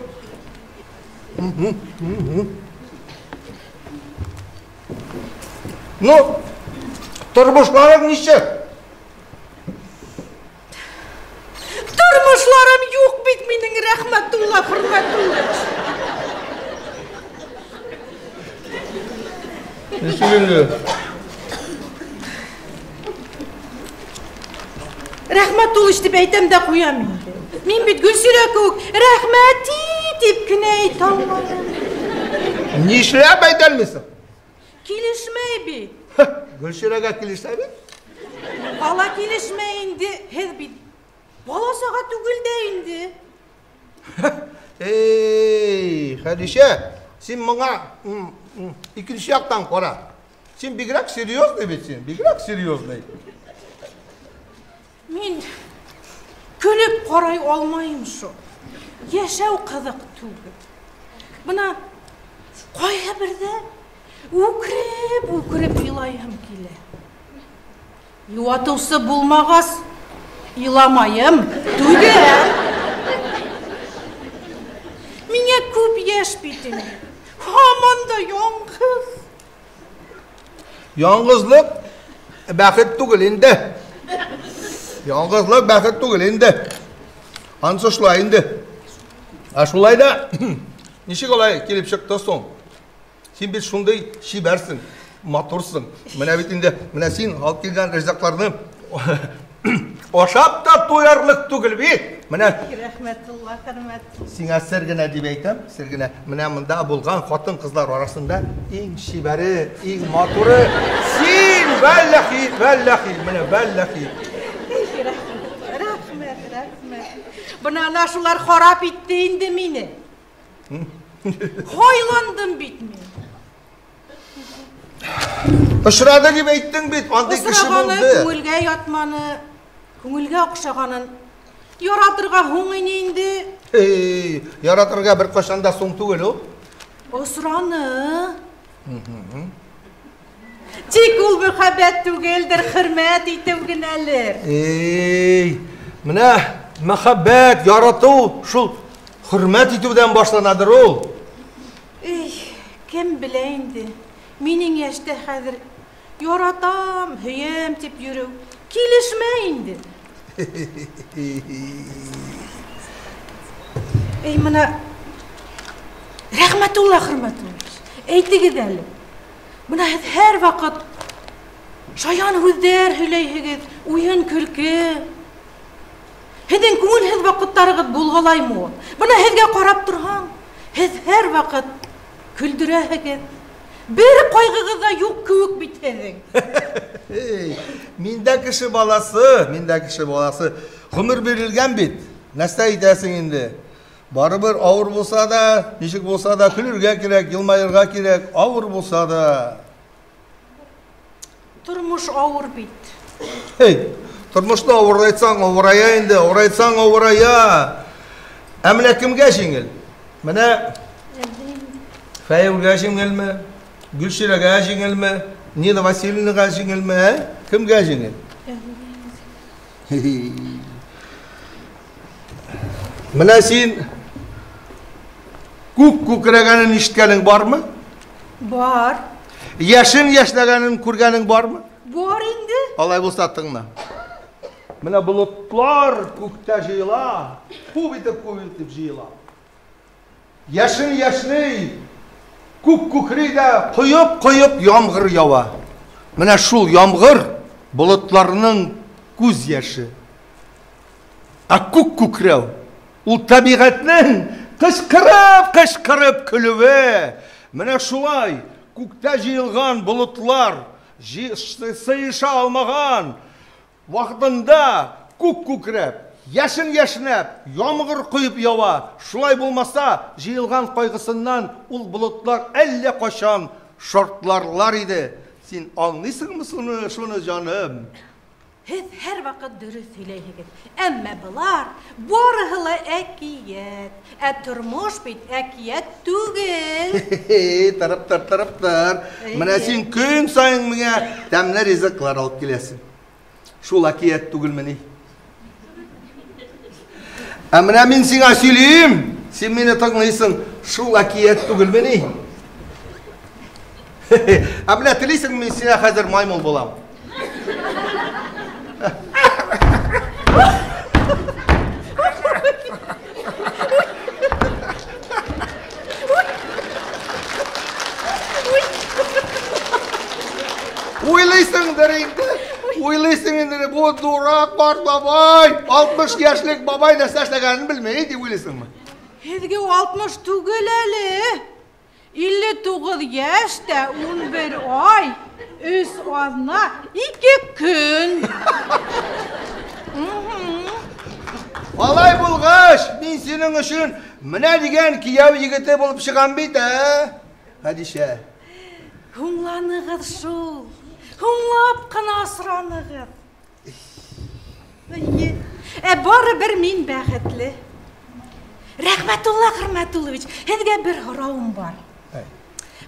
Ну, тормошларың нисек? Тормошларым юҡ бит минең, Рәхмәтулла Хөрмәтуллович. Нисек инде? Рәхмәтуллович тип әйтәм дә ҡуям инде. Мин бит Гөлсирә кеүек рәхмәти тип кенә әйтә алмайым. Нишләп әйтә алмайһың? Килешмәй бит. Гөлсирәгә килешә бит. Бала килешмәй инде, һеҙ бит бала саға түгел дә инде. Эй, Хәдичә, син моңа икенсе яҡтан ҡара. Син бигерәк серьезный бит син, бигерәк серьезный. Мин көлөп ҡарай алмайым шул. Йәшәү ҡыҙыҡ түгел. Бына ҡайһы берҙә үкереп, үкереп илайһым килә. Юатыусы булмағас, иламайым түгел. Миңә күп йәш бит инде. Һаман да яңғыҙ. Яңғыҙлыҡ бәхет түгел инде. Яңғыҙлыҡ бәхет түгел инде. Ансы шулай инде. Ә шулай да нисек алай килеп сыҡты һуң? Һин бит шундай сибәрһең, матурһың. Менә бит инде, менә һин алып килгән ризыҡларҙы ашап та туярлыҡ түгел бит. Менә Рәхмәтулла, хөрмәт. Сиңа сер генә дип әйтәм, сер генә. Менә монда булган хатын-кызлар арасында иң сибәре, иң матуры син, валлахи, валлахи, менә валлахи. Рәхмәт, рәхмәт. Бына ана шулар харап итте инде мине. Һайландым бит мин. Осрады дип әйттең бит, андый кеше Осрағаны булды. күңелгә ятманы, күңелгә оҡшағанын яратырға һуң ине инде. Эй, яратырға бер ҡасан да һуң түгел ул. Осраны. Тик ул мөхәббәт түгелдер, хөрмәт итеү генәлер. Эй, менә мөхәббәт, яратыу шул хөрмәт итеүҙән башланадыр ул. Эй, кем белә инде? Минең йәштә хәҙер яратам, һөйәм тип йөрөү килешмәй инде. Эй, мына Рәхмәтулла Хөрмәтуллович, әйтегеҙ әле. Бына һеҙ һәр ваҡыт шаян һүҙҙәр һөйләйһегеҙ, уйын көлкө. Һеҙҙең күңелһеҙ ваҡыттарығыҙ булғылаймы ул? Бына һеҙгә ҡарап торһаң, һеҙ һәр ваҡыт көлдөрәһегеҙ. Бер ҡайғығыҙ ҙа юҡ кеүек бит һеҙҙең. Эй, миндә кеше баласы, миндә кеше баласы. Ғүмер бирелгән бит. Нәрсә әйтәсең инде? Барыбер ауыр булса да, нисек булса да көлөргә кирәк, йылмайырға кирәк, ауыр булса да. Тормош ауыр бит. Эй, тормошны авырайтсаң авырая инде, авырайтсаң авырая. Ә менә кемгә җиңел? Менә Фәйүгә җиңелме? Гөлширәгә җиңелме? Нина Васильевнага җиңелме? Ә? Кемгә җиңел? Менә син күк күкрәгәнен ишеткәнең бармы? Бар. Яшен яшьнәгәнен күргәнең бармы? Бар инде. Алай булса тыңла. Менә болытлар күктә җыела, күп итеп, күп итеп җыела. Яшен яшьни, күк күкри дә коеп-коеп ямгыр ява. Менә шул ямгыр болытларның күз яше. Ә күк күкрәү ул табигатьнең кычкырып-кычкырып көлүе. Менә шулай күктә җыелган болытлар сыеша алмаган вакытында күк күкрәп, яшен яшьнәп, ямгыр коеп ява. Шулай булмаса, җыелган кайгысыннан ул болытлар әллә кайчан шартларлар иде. Син аңлыйсыңмы шуны, җаным? Һеҙ һәр ваҡыт дөрөҫ һөйләйһегеҙ. Әммә былар барыһы ла әкиәт. Ә тормош бит әкиәт түгел. Тырып тыр, тырып тыр. Менә син көн сайын миңә тәмле ризыҡлар алып киләсең. Шул әкиәт түгелме ни? Ә менә мин сиңа сөйлим, син мине тыңлыйсың. Шул әкиәт түгелме ни? Ә менә телисеңме, мин сиңа хәзер маймыл булам? Уйлыйсыңдыр инде, уйлыйсың инде, бу дурак бар бабай, 60 яшьлек бабай нәрсә эшләгәнен белмәй дип уйлыйсыңмы? Һеҙгә 60 түгел әле. 59 йәш тә 11 ай, 3 аҙна, 2 көн. Алай булғас, мин синең өсөн менә дигән кейәү егете булып сығам бит, ә? Хәдисә. Һуңланығыҙ шул. Һуңлап ҡына осранығыҙ. Эйе. Ә барыбер мин бәхетле. Рәхмәтулла Хөрмәтуллович, һеҙгә бер һорауым бар.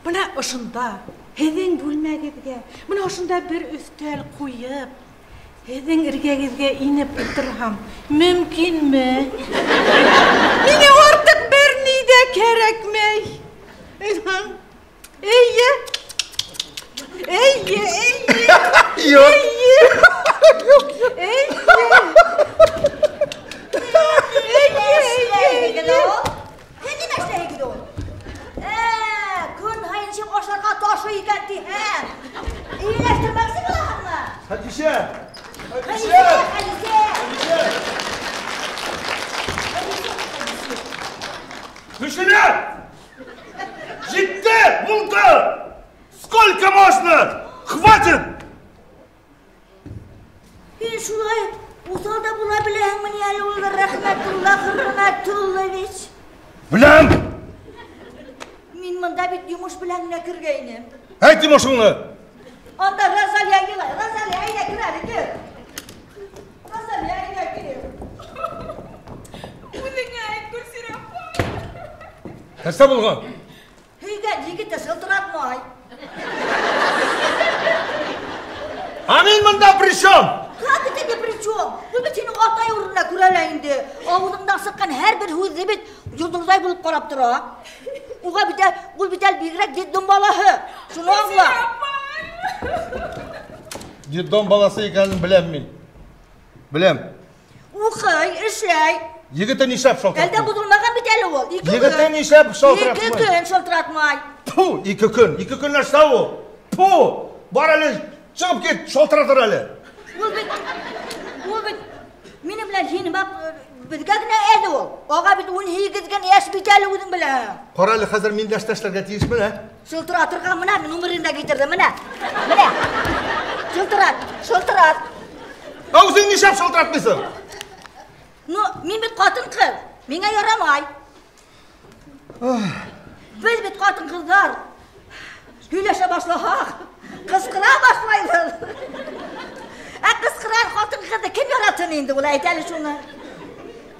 Бына ошонда, һеҙҙең бүлмәгеҙгә, бына ошонда бер өҫтәл ҡуйып, Һеҙҙең эргәгеҙгә инеп ултырһам, мөмкинме? Миңә артыҡ бер ни ҙә кәрәкмәй. Эйе. Эйе, эйе. Юҡ. Эйе. Юҡ, юҡ. Эйе. Эйе, эйе. Һин нимә эшләйһегеҙ ул? Көн һайын нисек ашарға ташый икән тиһәң. Эйеләштермәксе булаһыңмы? Хәдисә! Хәдисә, Хәдисә! Кешеләр! Етте! Булды! Сколько можно? Хватит! Һин шулай уҫал да була беләһеңме ни әле ул Рәхмәтулла Хөрмәтуллович? Беләм! Мин мында бит йомош белән генә кергәйнем. Әйт йомошоңно! Анда Розалия илай. Розалия, әйҙә кер әле, кер. Розалия, әйҙә кер. Үҙеңә әйт, Гөлсирә апай. Нәрсә булған? Һөйгән егете шылтыратмай. А мин мында при чем? Как это не при чем? Ул бит һинең атай урынына күрә лә инде. Ауыҙыңдан сыҡҡан һәр бер һүҙҙе бит йондоҙҙай булып ҡарап тора. Уға бит ул бит әле бигерәк детдом балаһы. Шуны аңла. Детдом балаһы икәнен беләм мин. Беләм. Уҡый, эшләй. Егете нишләп шалтыратмай? Әлдә боҙолмаған бит әле ул. Ике Егете көн. нишләп шалтыратмай? Ике көн шалтыратмай. Фу, ике көн. Ике көн нәрсә ул? Фу, бар әле, сығып кит, шалтыратыр әле. Ул бит минең белән һине беҙгә генә әле ул. Ага бит 18 генә йәш бит әле үҙең беләһең. Ҡара әле, хәҙер мин нәрсә эшләргә тейешмен, ә? Шылтыратырға мына мин номерын да килтерҙем, мына. Мына. Шылтырат, шылтырат. Ә үҙең нишләп шылтыратмайһың? Ну, мин бит ҡатын-ҡыҙ. Миңә ярамай. Беҙ бит ҡатын-ҡыҙҙар. Һөйләшә башлаһаҡ, ҡысҡыра башлайбыҙ. Ә ҡысҡырған ҡатын-ҡыҙҙы кем яратһын инде ул, әйт әле шуны.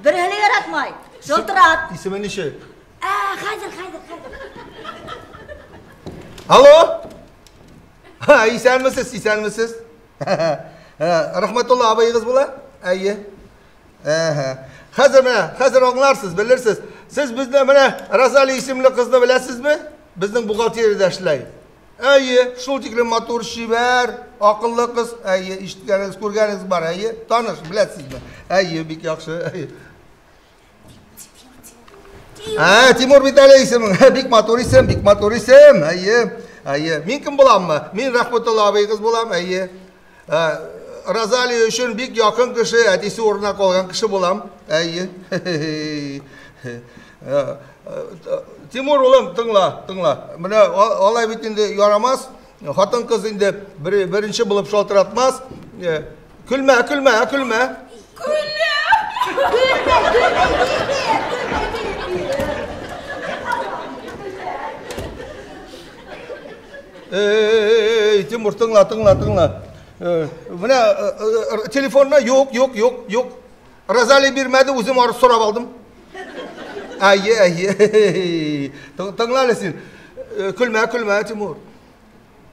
Береһе лә яратмай. Шылтырат. Исеме нисек? Хәҙер, хәҙер, хәҙер. Алло? Ха, иҫәнмеһеҙ, иҫәнмеһеҙ. Рәхмәтулла абыйығыҙ була? Әйе. Әһә. Хәҙер менә, хәҙер аңларсыз, белерсез. Сез безне менә Розалия исемле ҡыҙны беләсезме? Беҙҙең бухгалтерияда эшләй. Әйе, шул тиклем матур, сибәр, аҡыллы ҡыҙ. Әйе, ишеткәнегеҙ, күргәнегеҙ бар. Әйе, таныш, беләсезме? Әйе, бик яҡшы. Әйе. Тимур бит әле исемең. Бик матур исем, бик матур исем. Әйе, әйе. Мин кем буламмы? Мин Рәхмәтулла абыйығыҙ булам. Әйе. Розалия өсөн бик яҡын кеше, әтисе урынына ҡалған кеше булам. Әйе. Тимур улым, тыңла, тыңла. Менә алай бит инде ярамас. Хатын-ҡыҙ инде беренсе булып шалтыратмас. Көлмә, көлмә, көлмә. Көлә. Көлмә, көлмә, көлмә, Эй, Тимур, тыңла, тыңла, тыңла. Менә телефонна юк, юк, юк, юк. Розалия бирмәде, үзем арып сорап алдым. Әйе, әйе. Тыңла әле син. Көлмә, көлмә, Тимур.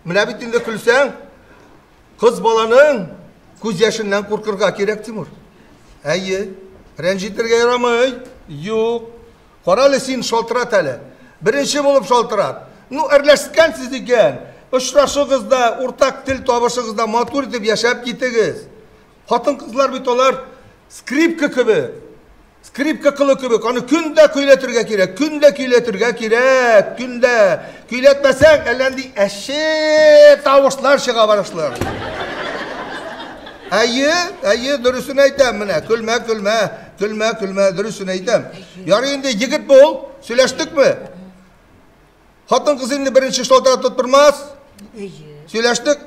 Менә бит инде көлсәң, кыз баланың күз яшеннән куркырга кирәк, Тимур. Әйе. Рәнҗетергә ярамый. Юк. Кара әле син, шалтырат әле. Беренче булып шалтырат. Ну, әрләшкәнсез икән. Очрашыгыз да, уртак тел табышыгыз да, матур итеп яшәп китегез. Хатын-кызлар бит алар скрипка кебек. Скрипка кылы кебек. Аны көн дә көйләтергә кирәк, көн дә көйләтергә кирәк, көн дә. Көйләтмәсәң, әллә нинди әче тавышлар чыга башлар. Әйе, әйе, дөресен әйтәм менә. Көлмә, көлмә, көлмә, көлмә, дөресен әйтәм. Ярый инде егет бул, сөйләштекме? Хатын-кыз инде беренче шалтыратып тормас. Әйе. Сөйләштек.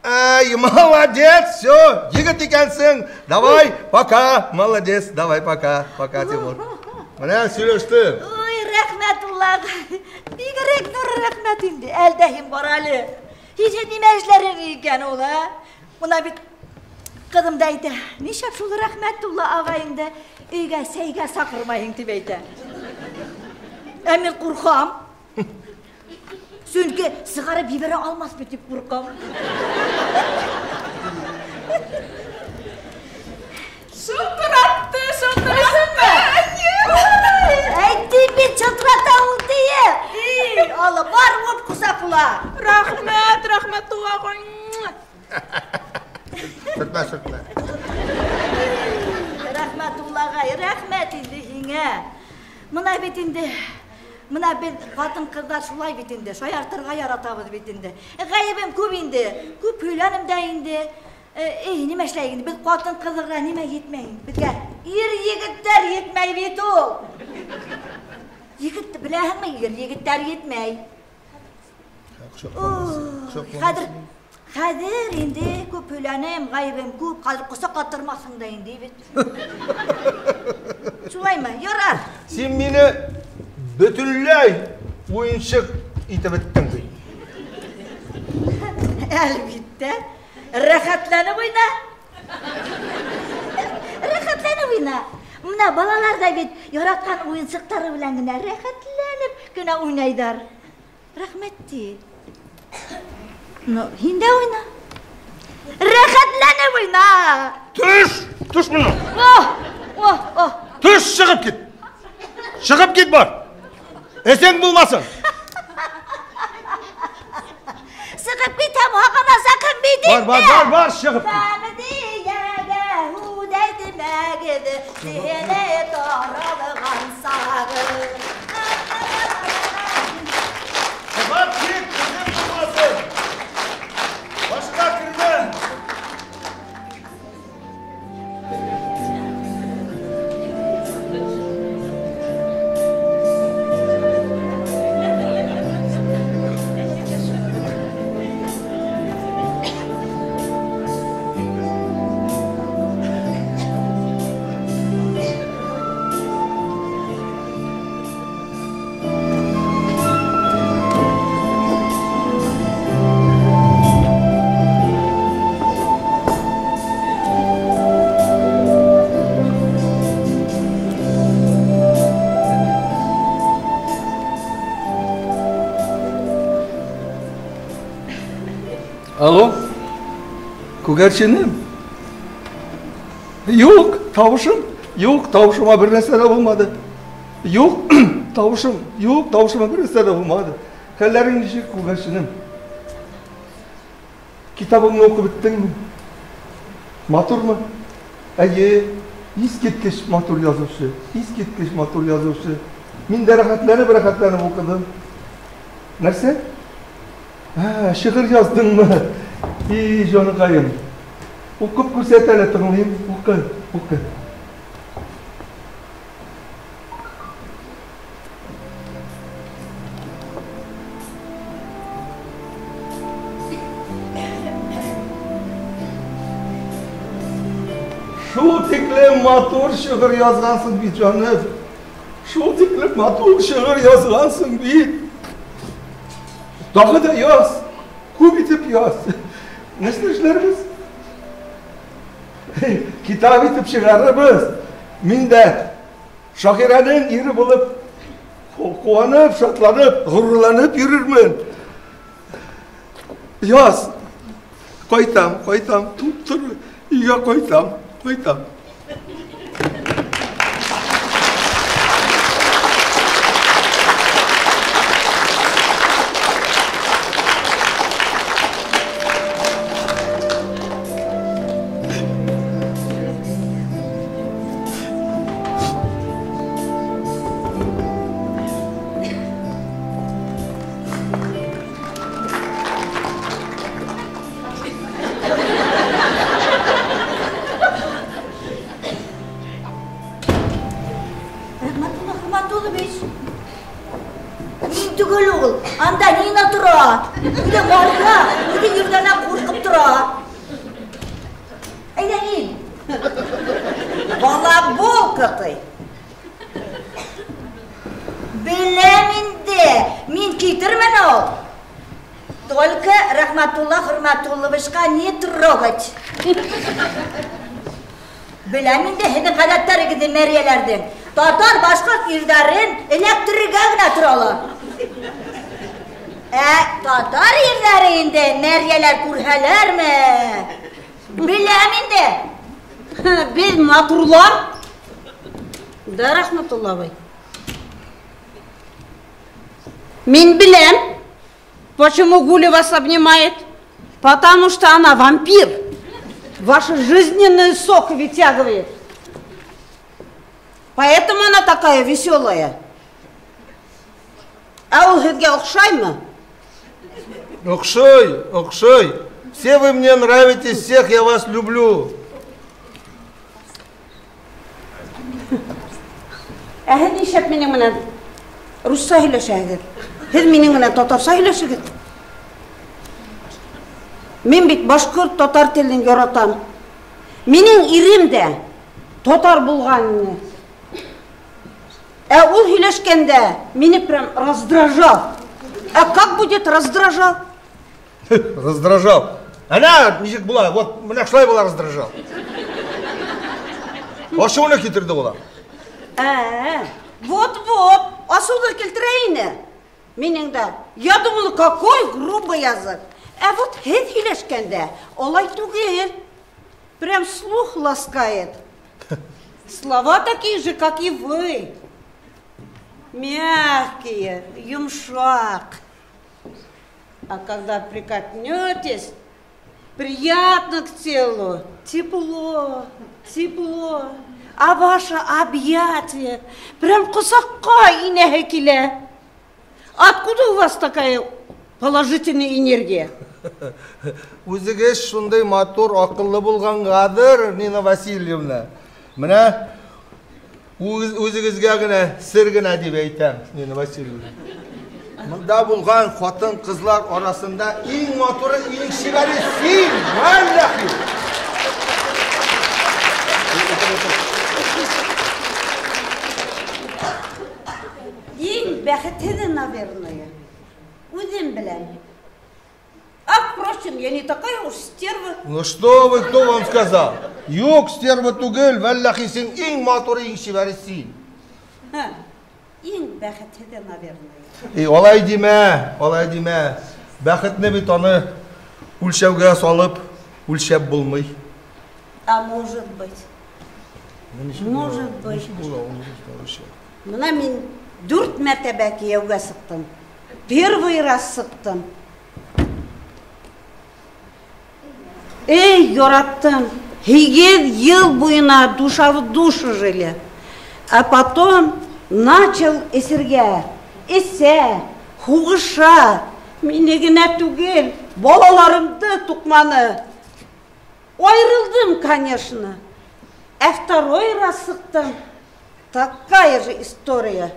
Ай, молодец, все, егет икәнсең. Давай, пока, молодец, давай, пока, пока, Тимур. Менә сөйләштек. Ой, рәхмәтулла. Бигерәк ҙур рәхмәт инде. Әлдә һин бар әле. Һис нимә эшләрең икән ул, ә? Бына бит ҡыҙым да әйтә, нишләп шул Рәхмәтулла ағайыңды өйгә сәйгә саҡырмайһың тип әйтә. Ә мин ҡурҡам. Сөнки сығарып ебәрә алмаҫ бит тип ҡурҡам. Шылтыратты, шылтыратты. Әйтте бит шылтырата ул тиеп. Эй, Алла, бар үп ҡосаҡла. Рәхмәт, Рәхмәтулла ағай. Сөртмә, сөртмә. Рәхмәтулла ағай, рәхмәт инде һиңә. Мына бит инде, мына беҙ ҡатын-ҡыҙҙар шулай бит инде, шаяртырға яратабыҙ бит инде. Ғәйебем күп инде, күп һөйләнем дә инде. Эй, нимә эшләйек инде? Беҙ ҡатын-ҡыҙҙарға нимә етмәй? Беҙгә ир-егеттәр етмәй бит ул. Егет беләһеңме, ир-егеттәр етмәй. Хәҙер инде күп һөйләнем, ғәйебем күп, хәҙер ҡосаҡ ҡатырмаҫһың да инде бит. Шулаймы? Ярар. Һин мине бөтөнләй уйынсыҡ итеп бөттөң бит. Әлбиттә. Рәхәтләнеп уйна. Рәхәтләнеп уйна. Мына балалар да бит яратҡан уйынсыҡтары белән генә рәхәтләнеп кенә уйнайҙар. Рәхмәт ти. Ну, һин дә уйна. Рәхәтләнеп уйна. Төш, төш мына. О, о, о. Төш, сығып кит. Сығып кит бар. Эсең булмасын. Сығып китәм, һағынасаҡһың бит Бар, бар, инде. бар, бар, сығып кит. Сығып кит, эсең булмасын. Башҡа кермә. Алло, күгәрченем. Юҡ, тауышым, юҡ, тауышыма бер нәрсә лә булманы. Юҡ, тауышым, юҡ, тауышыма бер нәрсә лә булманы. Хәлләрең нисек, күгәрченем? Китабыңны уҡып бөттөңмө? Матурмы? Әйе, иҫ киткес матур яҙыусы, иҫ киткес матур яҙыусы. Мин дә рәхәтләнеп, рәхәтләнеп уҡыным. Нәрсә? Ә, шиғыр яҙҙыңмы? И, җаныкаем. Уҡып күрсәт әле, тыңлыйм. Уҡы, уҡы. Шул тиклем матур шиғыр яҙғанһың бит, җаным. Шул тиклем матур шиғыр яҙғанһың бит. Тағы да яз, күп итеп яз. Нәрсә эшләрбеҙ? Китап итеп сығарырбыҙ. Мин дә шағирәнең ире булып, ҡыуанып, шатланып, ғорурланып йөрөрмөн. Яз. Ҡайтам, ҡайтам, туп-тура өйгә ҡайтам, ҡайтам. Не трогать. Беләм инде һеҙҙең ғәҙәттәрегеҙҙе, мәрйәләрҙең. Татар башҡорт ирҙәрен эләктерергә генә торалар. Ә татар ирҙәре инде мәрйәләр күрһәләрме? Беләм инде. Беҙ матурлар. Да, Рәхмәтулла абый. Мин беләм, почему Гуля вас обнимает. Потому что она вампир. Ваш жизненный сок вытягивает. Поэтому она такая веселая. Ә ул һеҙгә оҡшаймы? Оҡшай, оҡшай. Все вы мне нравитесь, всех я вас люблю. Ә һеҙ нишләп минең менән русса һөйләшәһегеҙ? Һеҙ минең менән татарса һөйләшегеҙ. Мин бит башҡорт татар телен яратам. Минең ирем дә татар булған ине. Ә ул һөйләшкәндә мине прям раздражал. А как будет раздражал? Раздражал. Ана нисек була? Вот менә шулай була раздражал. Асыуны килтерҙе була. Вот-вот, асыуҙы килтерә ине. Минең дә. Я думала, какой грубый язык. Ә вот һеҙ һөйләшкәндә улай түгел. Прям слух ласкает. Слова такие же, как и вы. Мягкие, йомшаҡ. А когда прикоснетесь, приятно к телу, тепло, тепло. А ваше объятие прям ҡосаҡҡа инәһе килә. Откуда у вас такая положительная энергия? Үҙегеҙ шундай матур, аҡыллы булғанғалыр, Нина Васильевна. Менә үҙегеҙгә генә сер генә тип әйтәм, Нина Васильевна. Мында булған ҡатын-ҡыҙлар араһында иң матуры, иң сибәре һин, валлаһи. Иң бәхетһеҙе, наверное, үҙем беләм. А, впрочем, я не такая уж стерва. Ну что вы, кто вам сказал? Юҡ, стерва түгел, валлаһи, һин иң матуры, иң сибәре һин. Иң бәхетһеҙе, наверное. Эй, улай тимә, улай тимә. Бәхетне бит аны үлсәүгә салып, үлсәп булмай. А может быть. Может быть. Мына мин 4 мәртәбә кейәүгә сыҡтым. Первый раз сыҡтым. Эй, яраттым. 8 йыл буйына душа в душу жили. А потом начал эсергә. Эсә, һуғыша. Мине генә түгел, балаларымды туҡманы. Айырылдым, конечно. А второй раз сыҡтым. Такая же история.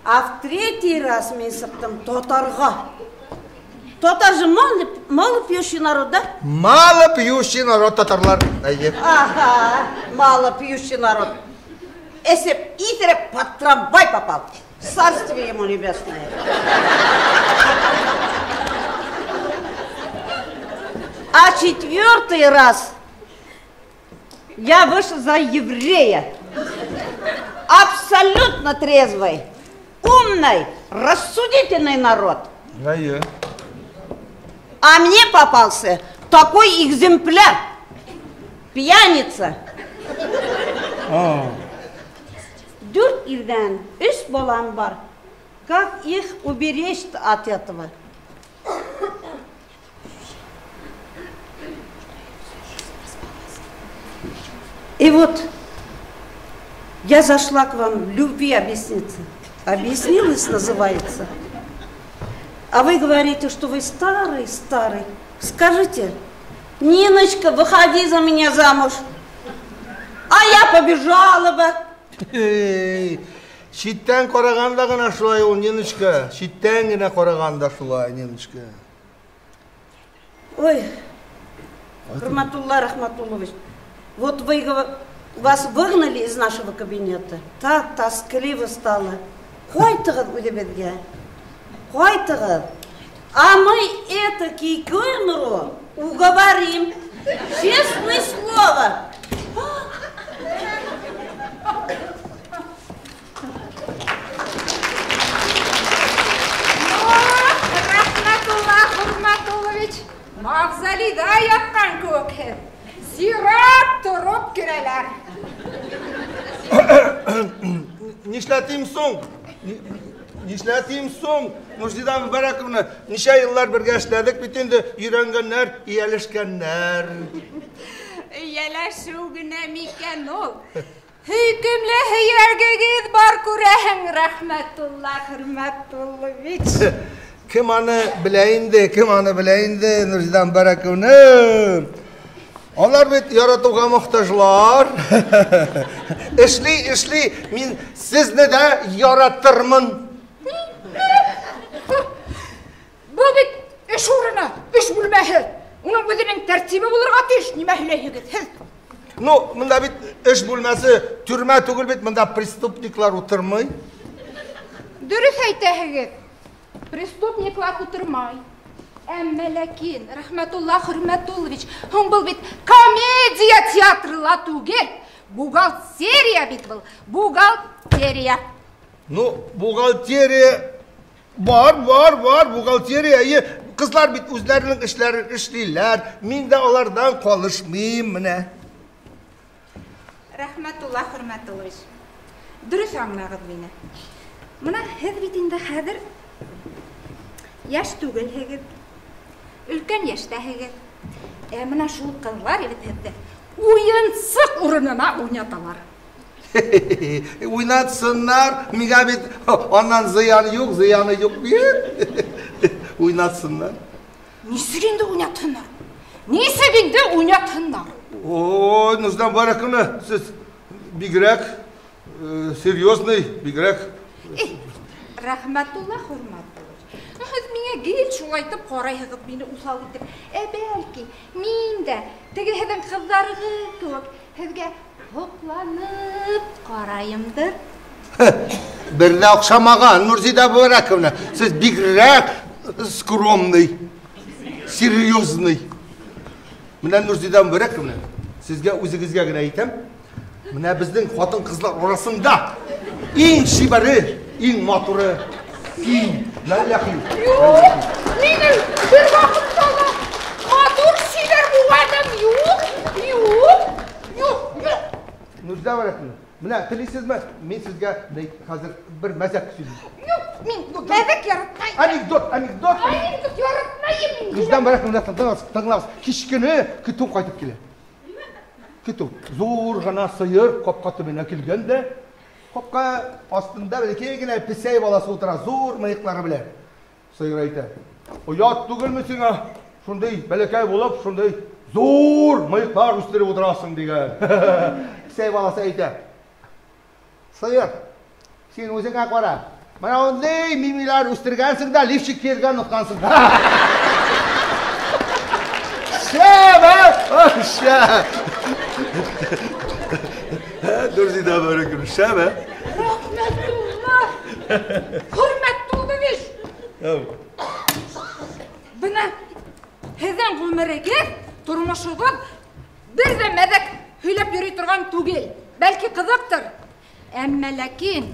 А в третий раз мин сыҡтым татарға. Татар же мало пьющий народ, да? Мало пьющий народ, татарлар. Ага, мало пьющий народ. Если б Итереп под трамвай попал, царствие ему небесное. А четвертый раз я вышла за еврея. Абсолютно трезвый, умный, рассудительный народ. А мне попался такой экземпляр, пьяница. 4 ирҙән 3 балам бар. Как их уберечь от этого? И вот я зашла к вам в любви объясниться. Объяснилась, называется. А вы говорите, что вы старый, старый. Скажите, Ниночка, выходи за меня замуж. А я побежала бы. Ситтән ҡарағанда ғына шулай ул, Ниночка. Ситтән генә ҡарағанда шулай, Ниночка. Ой, Хөрмәтулла Рахматуллович, вот вы, вас выгнали из нашего кабинета. Так тоскливо стало. Ҡайтығыҙ үҙебеҙгә. Ҡайтығыҙ. А мы это Кикимору уговорим. Честное слово. Рахматулла Хурматуллович, Мавзолейҙа ятҡан кеүек һеҙ. Зират тороп керәләр. Нишләтим соң? Нишләтим соң? Нурзида Мөбәрәковна, нисә йыллар бергә эшләдек бит инде, өйрәнгәннәр, ияләшкәннәр. Ияләшеү генә микән ул? Һөйкөмлө һөйәгегеҙ бар күрәһең, Рәхмәтулла Хөрмәтуллович. Кем аны белә инде, кем аны белә инде, Нурзида Мөбәрәковна? Алар бит яратыуға мохтажлар. Эшли, эшли, мин сезне дә яратырмын. Был бит эш урыны, эш бүлмәһе. Уның үҙенең тәртибе булырға тейеш. Нимә һөйләйһегеҙ һеҙ? Ну, мында бит эш бүлмәсе төрмә түгел бит, мында преступниклар ултырмай. Дөрөҫ әйтәһегеҙ. Преступниклар ултырмай. Әммә ләкин, Рәхмәтулла Хөрмәтуллович, һуң был бит комедия театры ла түгел. Бухгалтерия бит был, бухгалтерия. Ну, бухгалтерия бар, бар, бар, бухгалтерия. Әйе, ҡыҙлар бит үҙҙәренең эштәрен эшләйләр. Мин дә уларҙан ҡалышмайым менә. Рәхмәтулла Хөрмәтуллович, дөрөҫ аңлағыҙ мине. Мына һеҙ бит инде хәҙер йәш түгелһегеҙ, өлкән йәштәһегеҙ. Ә мына шул ҡыҙлар бит һеҙҙе уйынсыҡ урынына уйнаталар. Уйнатсыннар, миңә бит аннан зыяны юҡ, зыяны юҡ бит. Уйнатсыннар. Нисек инде уйнатһыннар? Нисек инде уйнатһыннар? Ой, Нурзида Мөбәрәковна, һеҙ бигерәк серьезный, бигерәк. Рәхмәтулла Хөрмәтуллович, һеҙ миңә гел шулайтып ҡарайһығыҙ, мине уҫал итеп. Ә бәлки, мин дә теге һеҙҙең ҡыҙҙарығыҙ кеүек һеҙгә һоҡланып ҡарайымдыр. Бер ҙә оҡшамаған, Нурзида Мөбәрәковна, һеҙ бигерәк скромный, серьезный. Менә Нурзида Мөбәрәковна, һеҙгә үҙегеҙгә генә әйтәм, менә беҙҙең ҡатын-ҡыҙлар араһында иң сибәре, иң матуры, иң ләләхи. Юҡ, минең бер ваҡытта ла матур сибәр булғаным юҡ, юҡ, юҡ, юҡ. Нурзида Мөбәрәковна, менә теләйһегеҙме, мин һеҙгә хәҙер бер мәзәк һөйләйем. Юҡ, мин мәҙәк яратмайым. Анекдот, анекдот. Анекдот яратмайым мин. Нурзида Мөбәрәковна, тыңлағыҙ, тыңлағыҙ. Кис көнө көтөү ҡайтып килә. Көтөү. Ҙур ғына сыйыр ҡапҡа төбөнә килгән дә, ҡапҡа аҫтында бәләкәй генә песәй балаһы ултыра, ҙур мыйыҡтары белән. Сыйыр әйтә: Оят түгелме һиңә? Шундай бәләкәй булып, шундай ҙур мыйыҡтар үҫтереп ултыраһың тигән. Песәй балаһы әйтә: Сыйыр, һин үҙеңә ҡара. Мына ундай мимиләр үҫтергәнһең дә лифчик кейергә онотҡанһың. Шәп, ә? Шәп. Нурзида Мөбәрәковна, шәп, ә? Рәхмәтулла Хөрмәтуллович. Бына һеҙҙең ғүмерегеҙ, тормошоғоҙ бер ҙә мәҙәк һөйләп йөрөй торған түгел. Бәлки ҡыҙыҡтыр. Әммә ләкин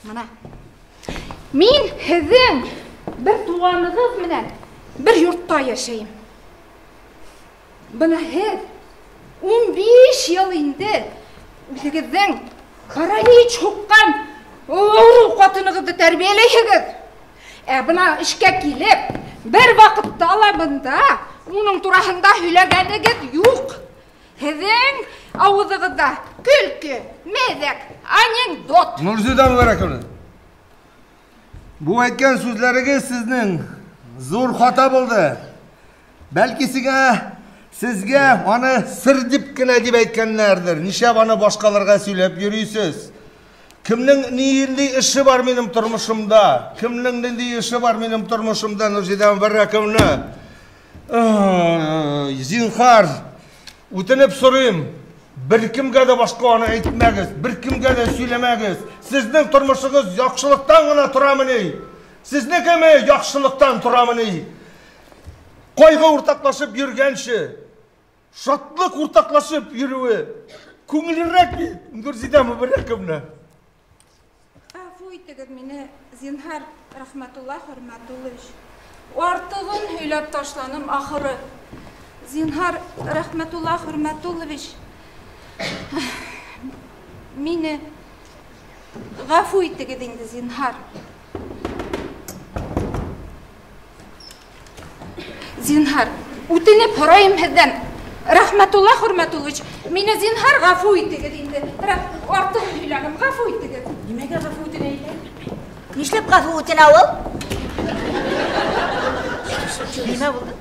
мына мин һеҙҙең бер туғанығыҙ менән бер йортта йәшәйем. Бына һеҙ 15 йыл инде үҙегеҙҙең паралич һуҡҡан ауырыу ҡатынығыҙҙы тәрбиәләйһегеҙ. Ә бына эшкә килеп, бер ваҡытта ла бында уның тураһында һөйләгәнегеҙ юҡ. Һеҙҙең ауыҙығыҙҙа көлкө, мәҙәк, анекдот. Нурзида Мөбәрәковна, бу әйткән сүҙҙәрегеҙ һеҙҙең ҙур хата булды. Бәлки һеҙгә аны сер тип кенә тип әйткәндәрҙер. Нишләп аны башҡаларға һөйләп йөрөйһөҙ? Кемдең ниндәй эше бар минең тормошомда? Кемдең ниндәй эше бар минең тормошомда, Нурзида Мөбәрәковна? Зинһар, үтенеп сорыйм, бер кемгә дә башҡа аны әйтмәгеҙ, бер кемгә дә һөйләмәгеҙ. Һеҙҙең тормошоғоҙ яҡшылыҡтан ғына торамы ни? Һеҙҙекеме яҡшылыҡтан торамы ни? Ҡайғы уртаҡлашып йөрөгәнсе, шатлыҡ уртаҡлашып йөрөүе күңеллерәк бит, Нурзида Мөбәрәковна. Ғәфү итегеҙ мине, зинһар, Рәхмәтулла Хөрмәтуллович. Артығын һөйләп ташланым ахыры. Зинһар, Рәхмәтулла Хөрмәтуллович, мине ғәфү итегеҙ инде, зинһар. Зинһар, үтенеп һорайым һеҙҙән. Рәхмәтулла Хөрмәтуллович, мине зинһар ғәфү итегеҙ инде. Артығын һөйләнем, ғәфү итегеҙ. Нимәгә ғәфү үтенә икән? Нишләп ғәфү үтенә ул? Нимә булды?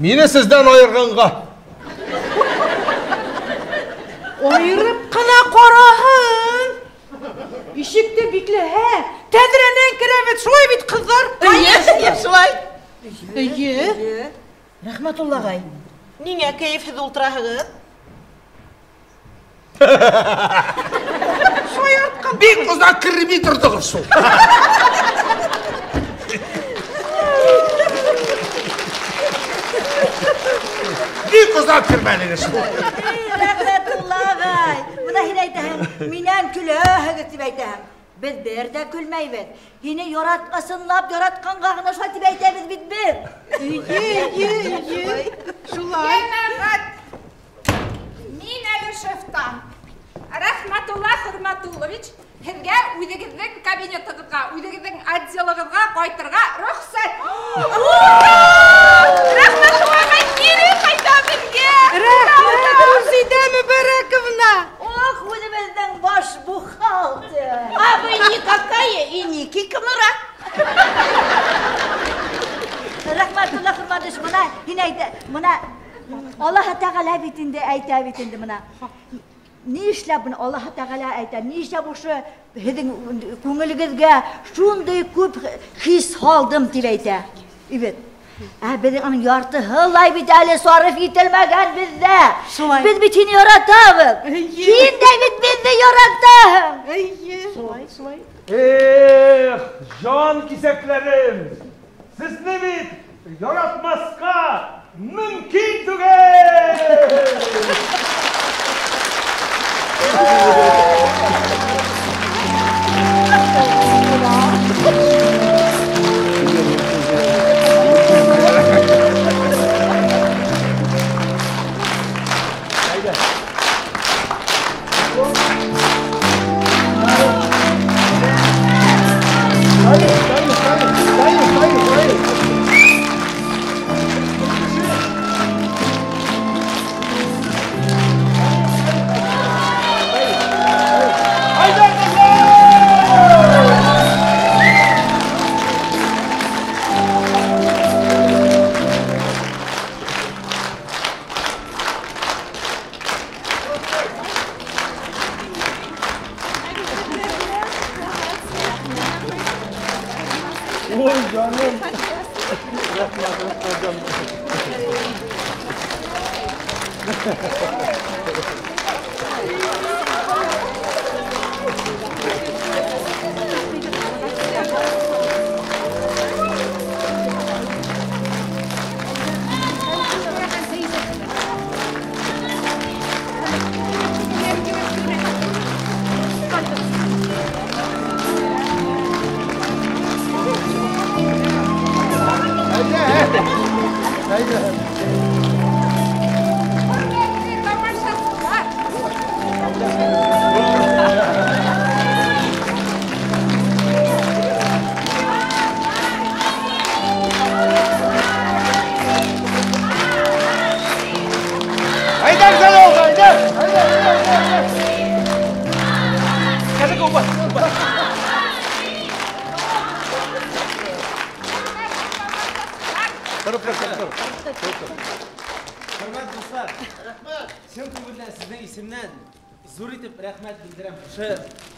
Мине сездән айырғанға. Айырып ҡына ҡараһын. Ишекте бикләһә, тәҙрәнән керә бит, шулай бит, ҡыҙҙар? Эйе, шулай. Эйе. Рәхмәтулла ағай, ниңә кәйефһеҙ ултыраһығыҙ? Шаяртҡан. Бик оҙаҡ кермәй торҙоғоҙ шул. Бик оҙаҡ кермәнегеҙ шул. Рәхмәтулла ағай, бына һин әйтәһең, минән көләһегеҙ тип әйтәһең. Беҙ бер ҙә көлмәйбеҙ. Һине яратҡасынлап, яратҡанға ғына шулай тип әйтәбеҙ бит беҙ. Эйе, эйе, эйе. Шулай. Йәмәғәт, мин әле шефтан. Рәхмәтулла Хөрмәтуллович, һеҙгә үҙегеҙҙең кабинетығыҙға, үҙегеҙҙең отделығыҙға ҡайтырға рөхсәт. Рәхмәтулла ағай, кире ҡайта беҙгә. Рәхмәт, Гөлзидә Мөбәрәковна. Ох, үҙебеҙҙең баш бухгалтер. А вы никакая и не кикимора. Рәхмәтулла Хөрмәтуллович, бына һин әйтә, бына Аллаһ Тәғәлә бит инде әйтә бит инде бына. Ни эшләп бына Аллаһ Тәғәлә әйтә, ни эшләп ошо һеҙҙең күңелегеҙгә шундай күп хис һалдым тип әйтә. Бит. Ә беҙҙең уның яртыһы ла бит әле сарыф ителмәгән беҙҙә. Шулай. Беҙ бит һине яратабыҙ. Эйе. Һин дә бит беҙҙе яратаһың. Эйе. Шулай, шулай. Эх, жан кисәкләрем, сезне бит яратмаҫҡа мөмкин түгел.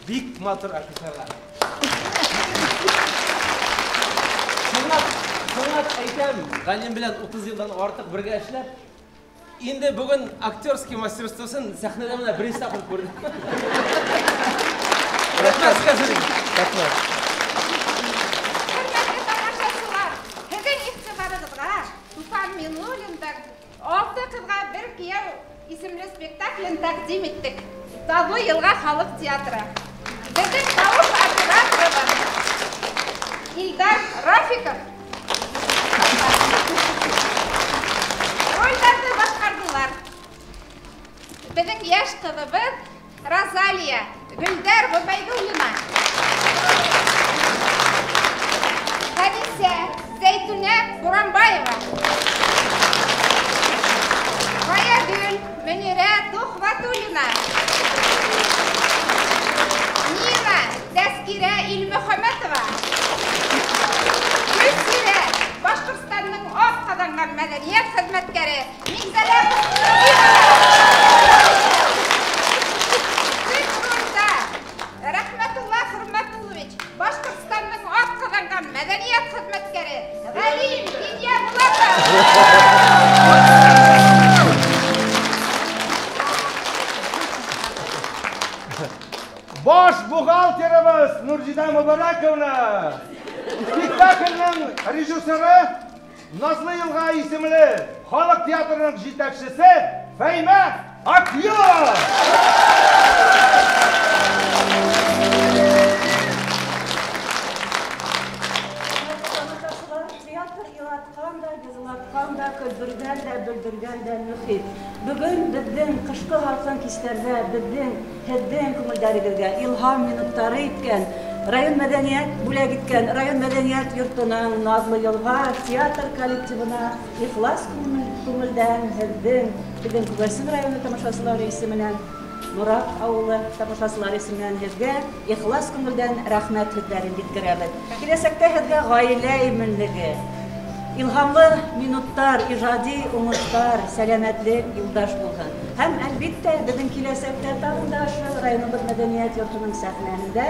Бик матур офицерлар. Шыңлап әйтәм, Галим белән 30 йылдан артык бергә эшләп, инде бүген актерский мастерствосын сәхнәдә менә беренче тапкыр күрдем. Рәхмәт сезгә. Рәхмәт. Хөрмәтле тамашасылар, һеҙҙең иғтибарығыҙға Туфан Миңнуллиндың Алты ҡыҙға бер кейәү исемле спектаклен тәҡдим иттек. Таҙлы Йылға халыҡ театры. Беҙҙең тауыш операторыбыҙ Илдар Рафиков. ҡыҙыбыҙ Розалия Гөлдәр Ғөбәйҙуллина. Хәдисә Зәйтүнә Буранбаева. Ғаягөл Мөнирә Тухватуллина. Нина Тәскирә Илмөхәмәтова. Гөлсирә Башҡортостандың аҡ ҡаҙанған мәҙәниәт хеҙмәткәре Миңзәлә Төп ролдә Рәхмәтулла Хөрмәтуллович Башҡортостандың аҡ ҡаҙанған мәҙәниәт хеҙмәткәре Ғәлим Кинйәбулатов. Баш бухгалтерыбыҙ Нурзида Мөбәрәковна. Спектакльнең режиссеры Назлы Йылға исемле халыҡ театрының етәксеһе Фәймә Акъюлова. Тамашасылар театр илатҡан да, йырлатҡан да, көлдөргән дә, бөлдөргән дә мөхит. Бөгөн беҙҙең ҡышҡы һалҡын кистәрҙә беҙҙең һеҙҙең күңелдәрегеҙгә илһам минуттары иткән, район мәҙәниәт бүләк иткән район мәҙәниәт йортоноң Наҙлы Йылға театр коллективына ихлас күңелдән һеҙҙең беҙҙең Күгәрсен районы тамашасылары исеменән, Морат ауылы тамашасылары исеменән һеҙгә ихлас күңелдән рәхмәт һүҙҙәрен еткерәбеҙ. Киләсәктә һеҙгә ғаилә именлеге, илһамлы минуттар, ижади уңыштар, сәләмәтлек юлдаш булһын. Һәм әлбиттә беҙҙең киләсәктә тағын да ошо районыбыҙ мәҙәниәт йортоноң сәхнәһендә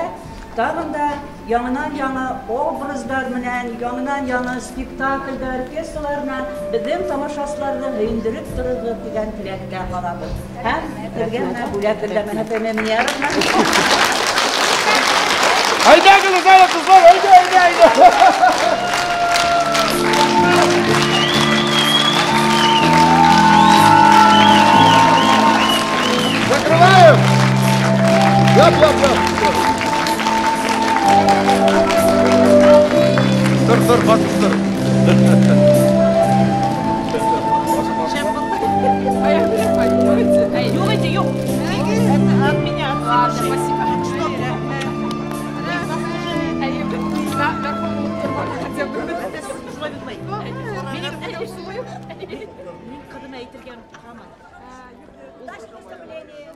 тағын да яңынан-яңы образдар менән, яңынан-яңы спектаклдәр, пьесалар менән беҙҙең тамашасыларҙы һөйөндөрөп торорбоҙ тигән теләктә ҡалабыҙ. Һәм беҙгә менә бүләк биргән Фәймә Миньяровна. Әйҙәгеҙ әле, ҡыҙҙар, әйҙә, әйҙә, әйҙә. Закрываем! Яп, яп, яп. Тор, тор, басып тор. Юҡ, әйте, юҡ. Это от меня. Ладно, спасибо. Мин ҡыҙыма әйтергә онотҡанмын. Удачного выступления!